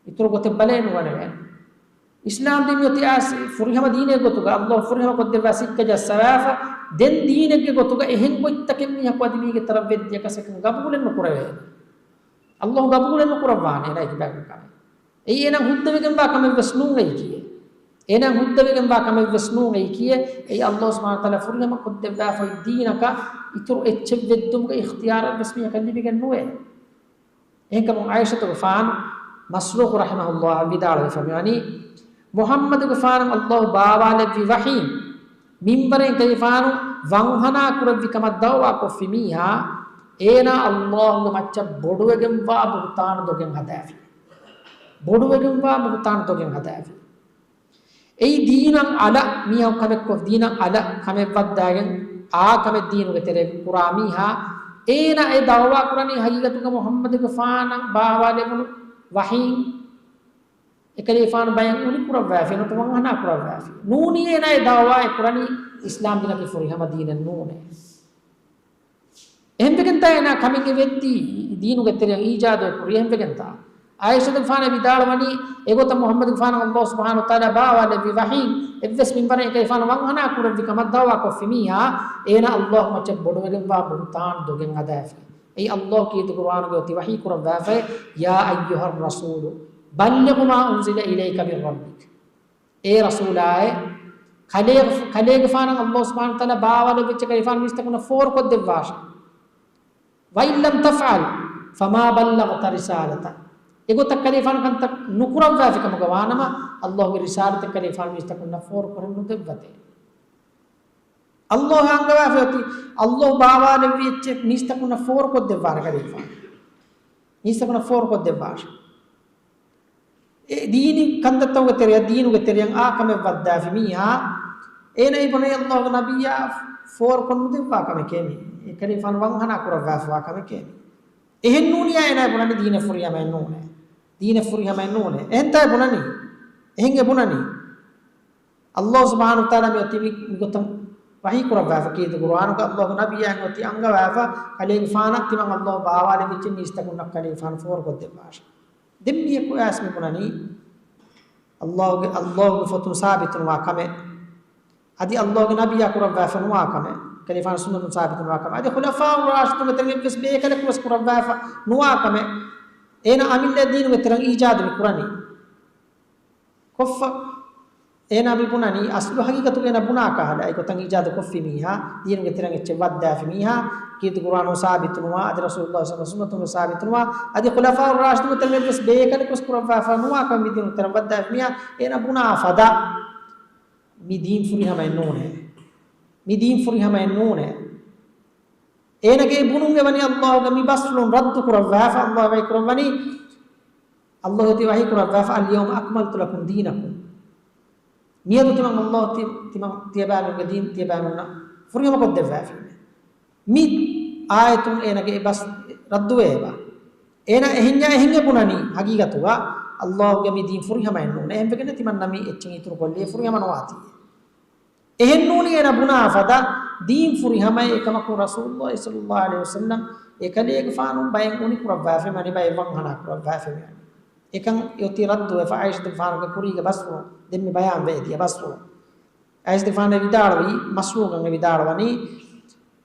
އިތުރު ގޮތެއް ބަލައެއް ނުގަނެވޭ. އިސްލާމް ދީން އޮތީ އާސް ފުރިހަމަ ދީނެއް ގޮތުގަ، ﷲ ފުރިހަމަ ކޮށްދެއްވާ ސިއްކަ ޖައްސަވާފަ، ދެން ދީނެއްގެ ގޮތުގަ އެހެން ގޮތްތަކެއް މީހަކު އަދި މީގެ ތަރަށް ވެއްދިޔަކަސް އެކަން ގަބޫލެއް ނުކުރެވޭ. ﷲ ގަބޫލެއް ނުކުރައްވާނެ އޭނަ އެކި ބައި ކަމެއް. އެއީ އޭނަ ހުއްދަވެގެންވާ ކަމެއް ވެސް ނޫން އެއީކީއެއް. އޭނަ ހުއްދަވެގެންވާ ކަމެއް ވެސް ނޫން އެއީކީއެއް. އެއީ ﷲ ސުބްޙާނަހޫ ވަތަޢާލާ ފުރިހަމަ ކޮށްދެއްވާފައި ދީނަކަށް އިތުރު އެއްޗެއް ވެއްދުމުގެ އިޚްތިޔާރެއް ވެސް މީހަކަށް ލިބިގެން ނުވޭ. އެހެންކަމުން ޢާއިޝަތުގެފާނު މަސްރޫޤު ރަޙިމަހުﷲ ވިދާޅުވެފަ މިވަނީ، މުޙައްމަދުގެފާނަށް ﷲ ބާވާލެއްވި ވަޙީން މިންބަރެއް ކަލޭފާނު ވަންހަނާ ކުރެއްވި ކަމަށް ދަޢުވާ ކޮށްފި މީހާ، އޭނާ ﷲގެ މައްޗަށް ބޮޑުވެގެންވާ ބުހުތާނު ދޮގެއް ހަދާފި. ބޮޑުވެގެންވާ ބުހުތާނު ދޮގެއް ހަދާފި. އެއީ ދީނަށް އަލަށް މީހަކު ކަމެއްކޮށް، ދީނަށް އަލަށް ކަމެއް ވައްދާގެން އާ ކަމެއް ދީނުގެ ތެރޭގަ ކުރާ މީހާ، އޭނާ އެ ދަޢުވާ ކުރަނީ ހަގީގަތުގަ މުޙައްމަދުގެފާނަށް ބާވާލެވުނު ވަޙީން އެކަލޭފާނު ބަޔަށް އުނިކުރައްވާފި، ނުވަތަ ވަންހަނާ ކުރައްވާފި. ނޫނީ އޭނާ އެ ދަޢުވާ އެ ކުރަނީ އިސްލާމް ދީނަކީ ފުރިހަމަ ދީނެއް ނޫނޭ. އެހެންވެގެންތާ އޭނާ ކަމެއް އެ ވެއްދީ، ދީނުގެ ތެރެއަށް އީޖާދު އެ ކުރީ އެހެންވެގެންތާ. ޢާއިޝަތުގެފާނަށް ވިދާޅުވަނީ، އެގޮތަށް މުޙައްމަދުގެފާނަށް ﷲ ސުބްޙާނަހޫ ވަތަޢާލާ ބާވާލެއްވި ވަޙީން އެއްވެސް މިންވަރެއް އެކަލޭފާނު ވަންހަނާ ކުރެއްވި ކަމަށް ދަޢުވާ ކޮށްފި މީހާ، އޭނާ ﷲ މައްޗަށް ބޮޑުވެގެންވާ ބުހުތާނު ދޮގެއް ހަދާފި. އެއީ ﷲ ކީރިތި ޤުރުއާނުގައި އޮތީ ވަޙީ ކުރައްވާފައި، "يا أيها الرسول بلغ ما أنزل إليك من ربك." އޭ ރަސޫލާއޭ، ކަލޭ، ކަލޭގެފާނަށް ﷲ ސުބްޙާނަހޫ ވަތަޢާލާ ބާވާލެއްވިއްޗެއް ކަލޭގެފާނު މީސްތަކުންނަށް ފޯރުކޮށްދެއްވާށޭ. "وإن لم تفعل فما بلغت رسالته." އެގޮތަށް ކަލޭގެފާނު ކަންތައް ނުކުރައްވާފި ކަމުގަ ވާނަމަ، ﷲގެ ރިސާލަތެއް ކަލޭގެފާނު މީސްތަކުންނަށް ފޯރުކުރެއް ނުދެއްވަތޭ. ﷲ އަންގަވާފައި އޮތީ، ﷲ ބާވާލެއްވި އެއްޗެއް މީސްތަކުންނަށް ފޯރުކޮށްދެއްވާނެ ކަލޭގެފާނު. މީސްތަކުންނަށް ފޯރުކޮށްދެއްވާށޭ. އެ ދީނީ ކަންތައްތަކުގެ ތެރެއަށް، ދީނުގެ ތެރެއަށް އާ ކަމެއް ވައްދާފި މީހާ، އޭނަ އެބުނޭ ﷲގެ ނަބިއްޔާ ފޯރުކޮށް ނުދެއްވާ ކަމެކޭ މީ. އެ ކަލޭގެފާނު ވަންހަނާ ކުރައްވާފައިވާ ކަމެކޭ މީ. އެހެން ނޫނިއްޔާ އޭނާ ބުނަނީ ދީނެއް ފުރިހަމައެއް ނޫނޭ. ދީނެއް ފުރިހަމައެއް ނޫނޭ. އެހެންތާ އެ ބުނަނީ. އެހެން އެ ބުނަނީ. ﷲ ސުބްޙާނަހޫ ވަތަޢާލާ މި އޮތީ މި، މިގޮތަށް ވަޙީ ކުރައްވާފަ ކީރިތި ޤުރުއާނުގަ ﷲގެ ނަބިއްޔާ އޮތީ އަންގަވާފަ، ކަލޭގެފާނަށް ތިމަން ﷲ ބާވާލެއްވިއްޗެއް މީސްތަކުންނަށް ކަލޭގެފާނު ފޯރުކޮށްދެއްވާށޭ. ދެން މީހަކު އައިސް މި ބުނަނީ، ﷲގެ، ﷲގެ ފޮތުން ސާބިތުނުވާ ކަމެއް، އަދި ﷲގެ ނަބިއްޔާ ކުރައްވާފަ ނުވާ ކަމެއް، ކަލޭގެފާނު ސުންނަތުން ސާބިތުނުވާ ކަމެއް، އަދި ޚުލަފާއު ރާޝިދުންގެ ތެރެއިން އެއްވެސް ބޭކަލަކު ވެސް ކުރައްވާފަ ނުވާ ކަމެއް، އޭނާ އަމިއްލަ ދީނުގެ ތެރެއަށް އީޖާދު މި ކުރަނީ. ކޮށްފަ. އޭނާ މި ބުނަނީ، އަސްލު ހަގީގަތުގަ އޭނާ ބުނާ ކަހަލަ، އެ ގޮތަށް އީޖާދު ކޮށްފި މީހާ، ދީނުގެ ތެރެއިން އެއްޗެއް ވައްދާފި މީހާ، ކީރިތި ޤުރުއާނުން ސާބިތުނުވާ، އަދި ރަސޫލުﷲ ޞައްލަﷲ ޢަލައިހި ވަސައްލަމަ ސުންނަތުން ސާބިތުނުވާ، އަދި ޚުލަފާއު ރާޝިދުންގެ ތެރެއިން އެއްވެސް ބޭކަލަކު ވެސް ކުރައްވާފަ ނުވާ ކަމެއް މި ދީނުގެ ތެރެއިން ވައްދާފި މީހާ، އޭނާ ބުނާ ފަދަ މި ދީން ފުރިހަމައެއް ނޫނޭ. މި ދީން ފުރިހަމައެއް ނޫނޭ. އޭނާގެ ބުނުމުގެ ވަނީ ﷲ ގެ މި ބަސްފުޅުން ރައްދު ކުރައްވާފަ، ﷲ ވަޙީ ކުރައްވަނީ، ﷲ ތި ވަޙީ ކުރައްވާފަ، "اليوم أكملت لكم دينكم." މިއަދު ތިމަން ﷲ ތި-، ތިމަން ތިޔަބައިމީހުންގެ ދީން ތިޔަބައިމީހުންނަށް ފުރިހަމަ ކޮށްދެއްވާފީމޭ. މި އާޔަތުން އޭނާގެ އެ ބަސް ރައްދުވޭ އެބަ. އޭނާ އެހެންޏާ އެހެން އެ ބުނަނީ ހަގީގަތުގަ ﷲ ގެ މި ދީން ފުރިހަމައެއް ނޫނޭ. އެހެންވެގެން ތިމަންނަ މި އެއްޗެއް އިތުރުކޮށްލީ ފުރިހަމަ ނުވާތީ. އެހެންނޫނީ އޭނަ ބުނާ ފަދަ ދީން ފުރިހަމައެއް އެކަމަކު ރަސޫލުﷲ ޞައްލަﷲ ޢަލައިހި ވަސައްލަމް އެކަލޭގެފާނު ބައެއް އުނިކުރައްވާފައި ވަނީ ބައެއް ވަންހަނާ ކުރައްވާފައި ވަނީ. އެކަން އޮތީ ރައްދުވެފަ ޢާއިޝަތުގެފާނުގެ ކުރީގެ ބަސްފުޅުން ދެން މި ބަޔާންވެ އެދިޔަ ބަސްފުޅުން. ޢާއިޝަތުގެފާނު ވިދާޅުވީ، މަސްރޫޤަށް ވިދާޅުވަނީ،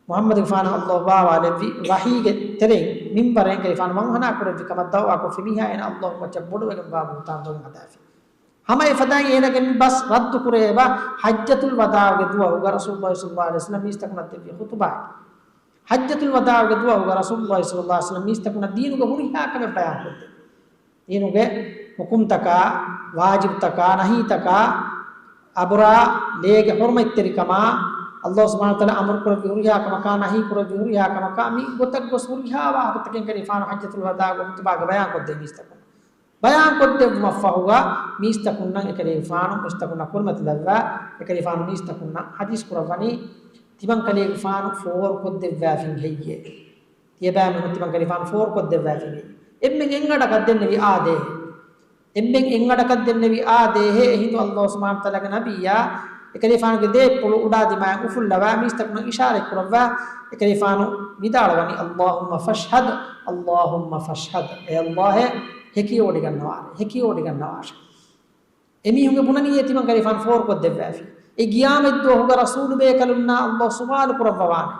މުޙައްމަދުގެފާނަށް ﷲ ބާވާލެއްވި ވަޙީގެ ތެރެއިން މިންބަރެއްގައި ފާނު ވަންހަނާ ކުރެއްވި ކަމަށް ދަޢުވާކޮށްފި މީހާ އޭނަ ﷲ މައްޗަށް ބޮޑުވެގެންވާ ބުހުތާން ދޮން ހަދާފި. ހަމަ އެފަދައިން އޭނަގެ މި ބަސް ރައްދު ކުރެވޭ އެބަ ޙައްޖަތުލް ވަދާޢުގެ ދުވަހުގަ ރަސޫލުﷲ ޞައްލަﷲ ޢަލައިހި ވަސައްލަމް މީސްތަކުންނަށް ދެއްވި ޚުޠުބާއެއް. ޙައްޖަތުލް ވަދާޢުގެ ދުވަހުގަ ރަސޫލުﷲ ޞައްލަﷲ ޢަލައިހި ވަސައްލަމް މީސްތަކުންނަށް ދީނުގެ ހުރިހާ ކަމެއް ބަޔާންކޮށްދެއްވި. ދީނުގެ ޙުކުމްތަކާ، ވާޖިބުތަކާ، ނަހީތަކާ، އަބުރާ، ލޭގެ ޙުރުމަތްތެރިކަމާ، ﷲ ސުބްޙާނަހޫ ވަތަޢާލާ އަމުރު ކުރެއްވި ހުރިހާ ކަމަކާ، ނަހީ ކުރެއްވި ހުރިހާ ކަމަކާ، މި ގޮތަށް ގޮސް ހުރިހާ ވާހަކަތަކެއް ކަލޭގެފާނު ޙައްޖަތުލް ވަދާޢުގެ ޚުޠުބާގަ ބަޔާންކޮށްދޭ މީސްތަކުން. ބަޔާންކޮށްދެއްވުމަށްފަހުގަ މީސްތަކުންނަށް އެކަލޭގެފާނު މީސްތަކުންނަށް ކުރިމަތިލައްވާ، އެކަލޭގެފާނު މީސްތަކުންނަށް ޙަދީޘް ކުރައްވަނީ، ތިމަން ކަލޭގެފާނު ފޯރުކޮށްދެއްވާފިން ހެއްޔޭ؟ ތިޔަބައިމީހުން ތިމަން ކަލޭގެފާނު ފޯރުކޮށްދެއްވާފިން ހެއްޔޭ؟ އެންމެން އެއްއަޑަކަށް ދެންނެވި އާދޭހޭ. އެންމެން އެއްއަޑަކަށް ދެންނެވި އާދޭހޭ އެހިނދު ﷲ ސުބްޙާނަހޫ ވަތަޢާލާގެ ނަބިއްޔާ އެކަލޭގެފާނުގެ ދޭއްޕުޅު އުޑާ ދިމާއަށް އުފުއްލަވާ މީސްތަކުންނަށް އިޝާރަތް ކުރައްވާ، އެކަލޭގެފާނު ވިދާޅުވަނީ، "اللهم فاشهد، اللهم فاشهد، އޭ ﷲ، ހެކިވޮޑިގަންނަވާނެ، ހެކިވޮޑިގަންނަވާށެ." އެމީހުންގެ ބުނަނީ ތިމަން ކަލޭގެފާނު ފޯރުކޮށްދެއްވާފި. އެ ގިޔާމަތްދުވަހުގަ ރަސޫލު ބޭކަލުންނާ ﷲ ސުވާލު ކުރައްވަވާނެ.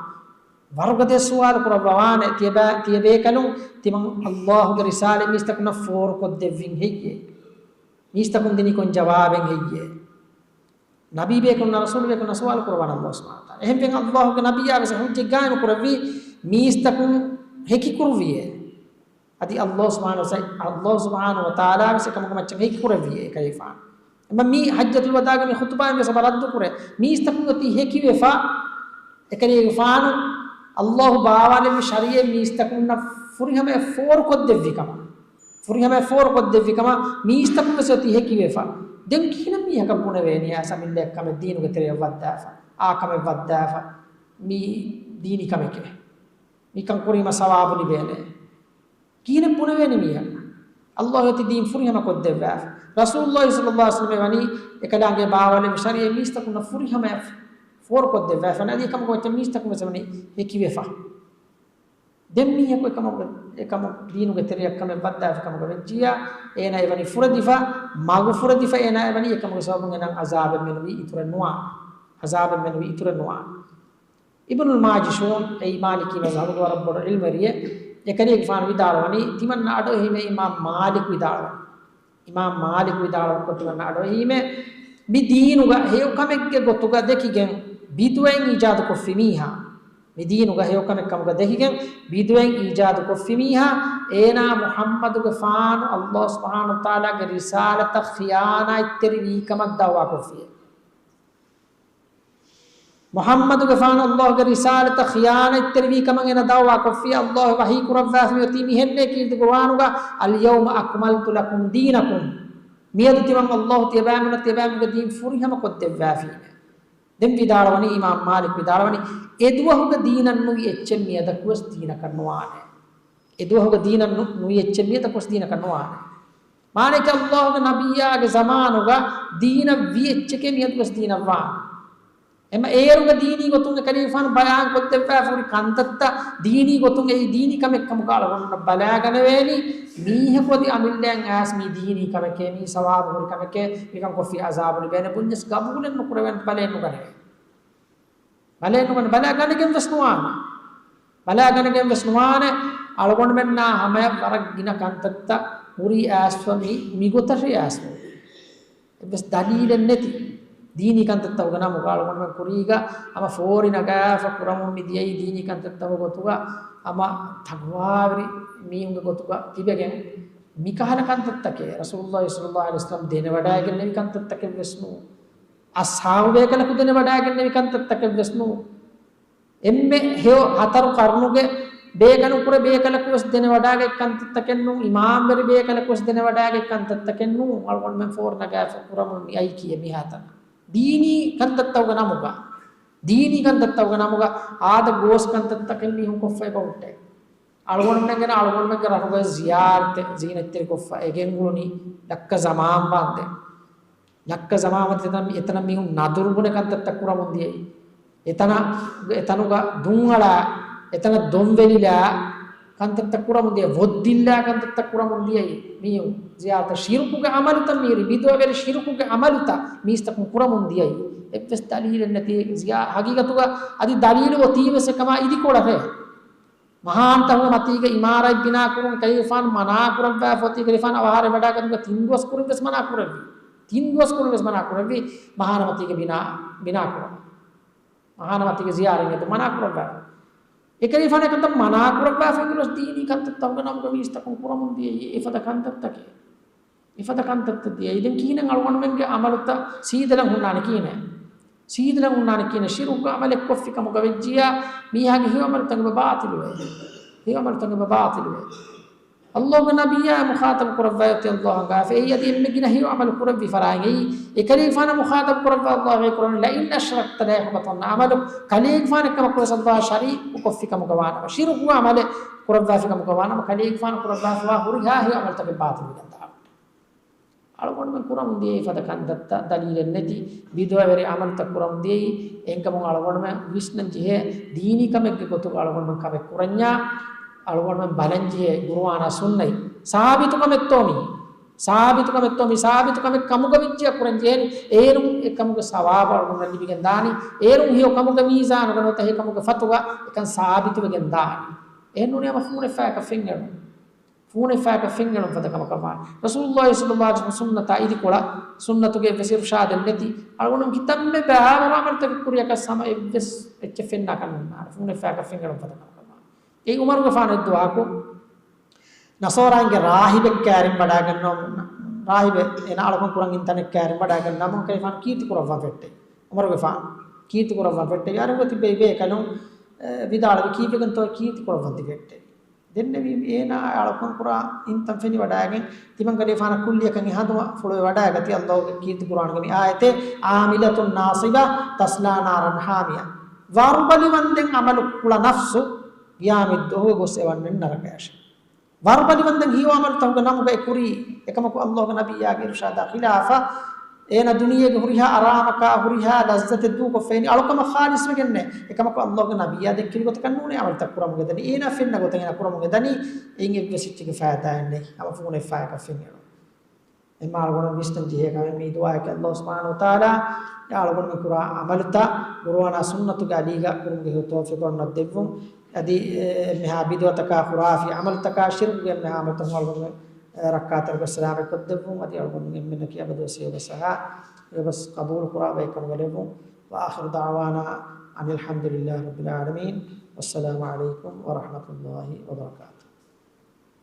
ވަރުގަދަ ސުވާލު ކުރައްވަވާނެ، ތިޔަބައި-، ތިޔަބޭކަލުން ތިމަން ﷲ ގެ ރިސާލަތް މީސްތަކުންނަށް ފޯރުކޮށްދެއްވިން ހެއްޔޭ؟ މީސްތަކުން ދިނީ ކޮން ޖަވާބެއް ހެއްޔޭ؟ ނަބީ ބޭކަލުންނާ ރަސޫލު ބޭކަލުންނާ ސުވާލު ކުރައްވާނެ ﷲ ސުބްޙާނަހޫ ވަތަޢާލާ. އެހެންވެ ﷲ ގެ ނަބިއްޔާ ވެސް ޙުއްޖަތް ގާއިމު ކުރެއްވީ މީސްތަކުން ހެކި ކުރުވިއޭ. އަދި ﷲ ސުބްޙާނަހޫ ވަތަ-، ﷲ ސުބްޙާނަހޫ ވަތަޢާލާ ވެސް އެކަމުގެ މައްޗަށް ހެކި ކުރެއްވިއޭ އެކަލޭގެފާނު. އެމަ މީ ޙައްޖަތުލް ވަދާޢުގެ މި ޚުޠުބާއިން ވެސް އެބަ ރައްދު ކުރޭ. މީސްތަކުން އޮތީ ހެކިވެފަ، އެކަލޭގެފާނު ﷲ ބާވާލެއްވި ޝަރީޢަތް މީސްތަކުންނަށް ފުރިހަމަޔަށް ފޯރުކޮށްދެއްވި ކަމަށް، ފުރިހަމަޔަށް ފޯރުކޮށްދެއްވި ކަމަށް މީސްތަކުން ވެސް އޮތީ ހެކިވެފަ. ދެން ކިހިނެއް މީހަކަށް ބުނެވޭނީ އައިސް އަމިއްލައަށް ކަމެއް ދީނުގެ ތެރެއަށް ވައްދާފަ، އާ ކަމެއް ވައްދާފަ، މީ ދީނީ ކަމެކޭ، މިކަން ކުރީމަ ސަވާބު ލިބޭނެ. ކިހިނެއް ބުނެވޭނެ މީހަކަށް؟ ﷲ އޮތީ ދީން ފުރިހަމަ ކޮށްދެއްވާފަ. ރަސޫލުﷲ ޞައްލަﷲ ޢަލައިހި ވަސައްލަމަ ވަނީ އެކަލާނގެ ބާވާލެއްވި ޝަރީޢަތް މީސްތަކުންނަށް ފުރިހަމަޔަށް ފޯރުކޮށްދެއްވާފަ. އަދި އެކަމަކު އޮތް މީސްތަކުން ވެސް ވަނީ ހެކިވެފަ. ދެން މީހަކު އެކަމަކު، އެކަމަކު ދީނުގެ ތެރެއަށް ކަމެއް ވައްދާފި ކަމުގަ ވެއްޖިއްޔާ، އޭނާ އެވަނީ ފުރެދިފަ، މަގު ފުރެދިފަ، އޭނާ އެވަނީ އެކަމުގެ ސަބަބުން އޭނާ ޢަޒާބެއް މެނުވީ އިތުރެއް ނުވާނެ. ޢަޒާބެއް މެނުވީ އިތުރެއް ނުވާނެ. އިބްނުލް މާޖިޝޫން، އެއީ މާލިކީ މަޒްހަބުގެ ވަރަށް ބޮޑު ޢިލްމުވެރިއެއް، އެކަލޭގެފާނު ވިދާޅުވަނީ، ތިމަންނަ އަޑުއެހީމޭ އިމާމް މާލިކު ވިދާޅުވަނީ. އިމާމް މާލިކު ވިދާޅުވަންކޮށް ތިމަންނަ އަޑުއެހީމޭ، މި ދީނުގަ ހެޔޮ ކަމެއްގެ ގޮތުގަ ދެކިގެން ބިދުޢައެއް އީޖާދުކޮށްފި މީހާ، މި ދީނުގަ ހެޔޮ ކަމެއް ކަމުގަ ދެކިގެން ބިދުޢައެއް އީޖާދުކޮށްފި މީހާ، އޭނާ މުޙައްމަދުގެފާނު ﷲ ސުބްޙާނަހޫ ވަތަޢާލާގެ ރިސާލަތަށް ޚިޔާނާތްތެރިވީ ކަމަށް ދަޢުވާކޮށްފި. މުޙައްމަދުގެފާނު ﷲގެ ރިސާލަތަށް ޚިޔާނާތްތެރިވީ ކަމަށް އޭނާ ދަޢުވާކޮށްފި. ﷲ ވަޙީ ކުރައްވާފަ މިއޮތީ މިހެންނޭ ކީރިތި ޤުރުއާނުގަ، "اليوم أكملت لكم دينكم." މިއަދު ތިމަން ﷲ ތިޔަބައިމީހުންނަށް ތިޔަބައިމީހުންގެ ދީން ފުރިހަމަ ކޮށްދެއްވާފީމޭ. ދެން ވިދާޅުވަނީ، އިމާމް މާލިކް ވިދާޅުވަނީ، އެދުވަހުގެ ދީނަށް ނުވި އެއްޗެއް މިއަދަކުވެސް ދީނަކަށް ނުވާނެ. އެދުވަހުގެ ދީނަށް ނު-، ނުވި އެއްޗެއް މިއަދަކުވެސް ދީނަކަށް ނުވާނެ. މާނައަކީ، ﷲގެ ނަބިއްޔާގެ ޒަމާނުގަ ދީނަށް ވި އެއްޗެކޭ މިއަދުވެސް ދީނަށް ވާނެ. އެމަ އޭރުގެ ދީނީ ގޮތުން އެކަލޭގެފާނު ބަޔާން ކޮށްދެއްވާފަ ހުރި ކަންތައްތައް ދީނީ ގޮތުން އެއީ ދީނީ ކަމެއް ކަމުގަ އަޅުގަނޑުމެންނަށް ބަލާގަނެވޭނީ، މީހަކު އަދި އަމިއްލައަށް އައިސް މީ ދީނީ ކަމެކޭ، މީ ސަވާބު ހުރި ކަމެކޭ، މިކަން ކޮށްފި އަޒާބު ލިބޭނެ ބުންޏަސް ގަބޫލެއް ނުކުރެވޭނެ، ބަލައެއް ނުގަނެވޭ. ބަލައެއް ނުގަނެ، ބަލާ ގަނެގެން ވެސް ނުވާނެ. ބަލާ ގަނެގެން ވެސް ނުވާނެ. އަޅުގަނޑުމެންނާ ހަމަޔަށް ވަރަށް ގިނަ ކަންތައްތައް ހުރީ އައިސްފަ މި، މިގޮތަށޭ އައިސްފަ. އެއްވެސް ދަލީލެއް ނެތި. ދީނީ ކަންތައްތަކުގެ ނަމުގަ އަޅުގަނޑުމެން ކުރީގަ ހަމަ ފޯރި ނަގާފަ ކުރަމުން މި ދިޔައީ ދީނީ ކަންތައްތަކުގެ ގޮތުގަ ހަމަ ތަޤްވާވެރި މީހުންގެ ގޮތުގަ ތިބެގެން، މިކަހަލަ ކަންތައްތަކެއް ރަސޫލުﷲ ޞައްލަﷲ ޢަލައިހި ވަސައްލަމް ދެނެވަޑައިގެންނެވި ކަންތައްތަކެއް ވެސް ނޫން. އަޞްޙާބު ބޭކަލަކު ދެނެވަޑައިގެންނެވި ކަންތައްތަކެއް ވެސް ނޫން. އެންމެ ހެޔޮ ހަތަރު ޤަރުނުގެ ބޭކަލުން ކުރެ ބޭކަލަކު ވެސް ދެނެވަޑައިގެ ކަންތައްތަކެއް ނޫން، އިމާމްވެރި ބޭކަލަކު ވެސް ދެނެވަޑައިގެ ކަންތައްތަކެއް ނޫން، އަޅުގަނޑުމެން ފޯރި ނަގާފަ ކުރަމުން މި އައީކީ މިހާތަނަށް. ދީނީ ކަންތައްތަކުގެ ނަމުގަ، ދީނީ ކަންތައްތަކުގެ ނަމުގަ އާދަ ގޯސް ކަންތައްތަކެއް މީހުން ކޮށްފައި ބަހުއްޓޭ. އަޅުގަނޑުމެން ގެނަ އަޅުގަނޑުމެންގެ ރަށުގައި ޒިޔާރަތެއް، ޒީނަތްތެރިކޮށްފަ އެ ގެންގުޅުނީ ލައްކަ ޒަމާން ވާންދެން. ލައްކަ ޒަމާން ވަންދެން އެތަނަށް މީހުން ނަދުރު ބުނެ ކަންތައްތައް ކުރަމުން ދިޔައީ. އެތަނަށް، އެތަނުގަ ދުންއަޅާ، އެތަނަށް ދޮންވެލިލާ ކަންތައްތައް ކުރަމުން ދިޔަ، ވޮއްދިއްލާ ކަންތައްތައް ކުރަމުން ދިޔައީ މީހުން. ޒިޔާރަތަށް ޝިރުކުގެ ޢަމަލުތައް މީރި، ބިދުޢަވެރި ޝިރުކުގެ ޢަމަލުތައް މީސްތަކުން ކުރަމުން ދިޔައީ. އެއްވެސް ދަލީލެއް ނެތި ޒިޔާ-، ހަގީގަތުގަ އަދި ދަލީލު އޮތީވެސް އެކަމާ އިދިކޮޅަށޭ. މަހާންތަހުގެ މަތީގަ އިމާރާތް ބިނާކުރުން ކަލޭގެފާނު މަނާކުރައްވާފަ އޮތީ ކަލޭގެފާނު އަވަހާރަވެވަޑައިގަތުމުގެ ތިން ދުވަސް ކުރިން ވެސް މަނާކުރެއްވި. ތިން ދުވަސް ކުރިން ވެސް މަނާކުރެއްވި މަހާން މަތީގަ ބިނާ، ބިނާކުރަން. މަހާން މަތީގަ ޒިޔާރަތް އެދުން މަނާކުރައްވާފަ. އެކަލޭގެފާނު އެކަންތައް މަނާކުރައްވާފަ އިނގިރުވެސް ދީނީ ކަންތައްތަކުގެ ނަމުގަ މީސްތަކުން ކުރަމުން ދިޔައީ އެފަދަ ކަންތައްތަކެއް. އެފަދަ ކަންތައްތައް ދިޔައީ. ދެން ކިހިނެއް އަޅުގަނޑުމެންގެ ޢަމަލުތައް ސީދަލަން ހުންނާނެ ކިހިނެއް؟ ސީދަލަން ހުންނާނެ ކިހިނެއް؟ ޝިރުކު ޢަމަލެއް ކޮށްފި ކަމުގަ ވެއްޖިއްޔާ މީހާގެ ހެޔޮ ޢަމަލުތަކެއް ބާޠިލުވޭ. ހެޔޮ ޢަމަލުތަކެއް ބާޠިލުވޭ. ﷲގެ ނަބިއްޔާ މުޚާޠަބު ކުރައްވައި އޮތީ ﷲ އަންގާފަ. އެއީ އަދި އެންމެ ގިނަ ހެޔޮ ޢަމަލު ކުރެއްވި ފަރާތް. އެއީ އެކަލޭގެފާނަށް މުޚާޠަބު ކުރައްވާ ﷲ ވަޙީ ކުރަނީ، "لئن أشركت ليحبطن عملك." ކަލޭގެފާނަށް ކަމަށް ކުރެސް ﷲ ޝަރީކު ކޮށްފި ކަމުގަ ވާނަމަ، ޝިރުކު ޢަމަލެއް ކުރައްވާފި ކަމުގަ ވާނަމަ، ކަލޭގެފާނު ކުރައްވާފަވާ ހުރިހާ ހެޔޮ ޢަމަލުތަކެއް ބާޠިލުވެގެން ދާނެ. އަޅުގަނޑުމެން ކުރަމުން ދިޔައީ އެފަދަ ކަންތައްތައް ދަލީލެއް ނެތި، ބިދުޢަވެރި ޢަމަލުތައް ކުރަމުން ދިޔައީ. އެހެންކަމުން އަޅުގަނޑުމެން ވިސްނަން ޖެހޭ، ދީނީ ކަމެއްގެ ގޮތުގަ އަޅުގަނޑުމެން ކަމެއް ކުރަންޏާ، އަޅުގަނޑުމެން ބަލަން ޖެހޭ ޤުރުއާނާ ސުންނަތް ސާބިތު ކަމެއްތޯ މީ؟ ސާބިތު ކަމެއްތޯ މީ؟ ސާބިތު ކަމެއް ކަމުގަ ވެއްޖިއްޔާ ކުރަން ޖެހޭނީ. އޭރުން އެ ކަމުގެ ސަވާބު އަޅުގަނޑުމެން ލިބިގެން ދާނީ. އޭރުން ހެޔޮ ކަމުގެ މީޒާނުގަ ނުވަތަ ހެޔޮ ކަމުގެ ފަތުގަ އެކަން ސާބިތުވެގެން ދާނީ. އެހެންނޫނީ ހަމަ ފޫނެއް ފަޔަކަށް ފެންއެޅުން. ފޫނެއް ފަޔަކަށް ފެންއެޅުން ފަދަ ކަމަކަށް ވާނެ. ރަސޫލުﷲ ޞައްލަﷲ ޢަލައިހި ވަސައްލަމް ސުންނަތާ އިދިކޮޅަށް، ސުންނަތުގެ އެއްވެސް އިރުޝާދެއް ނެތި، އަޅުގަނޑު ކިތަންމެ ބައިވަރު ޢަމަލުތަކެއް ކުރިޔަކަސް ހަމަ އެއްވެސް އެއްޗެއް ފެންނާކަށް ނުންނާނެ. ފޫނެއް ފަޔަކަށް ފެންއެޅުން ފަދަ ކަމަކަށް ވާނެ. އެއީ ޢުމަރުގެފާނު އެއްދުވަހަކު ނަޞާރާއިންގެ ރާހިބެއް ކައިރިން ވަޑައިގަންނަވަމުން، ރާހިބެއް އޭނާ އަޅުކަން ކުރަން އިންތަނެއް ކައިރިން ވަޑައިގަންނަވަމުން ކަލޭގެފާނު ކީރިތި ކުރައްވަން ފެއްޓެވި. ޢުމަރުގެފާނު ކީރިތި ކުރައްވަން ފެއްޓެވި. އަރިހުގަ ތިއްބެވި ބޭކަލުން، އެ، ވިދާޅުވި، ކީއްވެގެންތޯ ކީރިތި ކުރައްވަން ތި ފެއްޓެވީ؟ ދެންނެވީ އޭނާ އަޅުކަން ކުރާ އިންތަން ފެނިވަޑައިގެން ތިމަން ކަލޭގެފާނަށް ކުއްލިއަކަށް އެ ހަނދުމަ ފުޅުވެވަޑައިގަތީ. ﷲގެ ކީރިތި ޤުރުއާނުގެ މި އާޔަތެއް، "عاملة ناصبة تصلى نارا حامية." ވަރުބަލިވަންދެން ޢަމަލު ކުޅަ ނަފްސު ޤިޔާމަތްދުވަހު ގޮސް އެވަންނެން ނަރަކަޔަށެވެ. ވަރުބަލިވަންދެން ހެޔޮ ޢަމަލުތަކުގެ ނަމުގައި ކުރީ، އެކަމަކު ﷲގެ ނަބިއްޔާގެ އިރުޝާދާ ޚިލާފަށް، އޭނަ ދުނިޔޭގެ ހުރިހާ އަރާމަކާ ހުރިހާ ލައްޒަތެއް ދޫކޮށްފައިނީ އަޅުކަމަށް ޚާލިޞްވެގެންނޭ. އެކަމަކު ﷲގެ ނަބިއްޔާ ދެއްކެވި ގޮތަކަށް ނޫނޭ ޢަމަލުތައް ކުރަމުގެ ދަނީ. އޭނާ ފެންނަ ގޮތަށް އޭނާ ކުރަމުގެ ދަނީ. އެއިން އެއްވެސް އެއްޗެއްގެ ފައިދާއެއް ނެތް. ހަމަ ފޫނެއް ފަޔަކަށް ފެންއެޅުން. އެމާ އަޅުގަނޑު ވިސްނަން ޖެހޭ ކަމެއް މީ ދުޢާއެކޭ. ﷲ ސުބްޙާނަހޫ ވަތަޢާލާ އަޅުގަނޑުމެން ކުރާ ޢަމަލުތައް ޤުރުއާނާ ސުންނަތުގެ އަލީގަ ކުރުމުގެ ހެޔޮ ތައުފީޤު އޮންނަ ދެއްވުން. އަދި، އެ، އެންމެހާ ބިދުޢަތަކާ ޚުރާފީ ޢަމަލުތަކާ ޝިރުކުގެ އެންމެހާ ޢަމަލުތައް އަޅުގަނޑުމެން، އެ، ރައްކާތެރިކޮށް ސަލާމަތްކޮށްދެއްވުން. އަދި އަޅުގަނޑުމެން އެންމެންނަކީ އަބަދުވެސް ހެޔޮ ގޮތަށް އެބަސް ޤަބޫލު ކުރާ ބައެއްކަމުގަ ލެއްވުން. وآخر دعوانا أن الحمد لله رب العالمين. والسلام عليكم ورحمة الله وبركاته.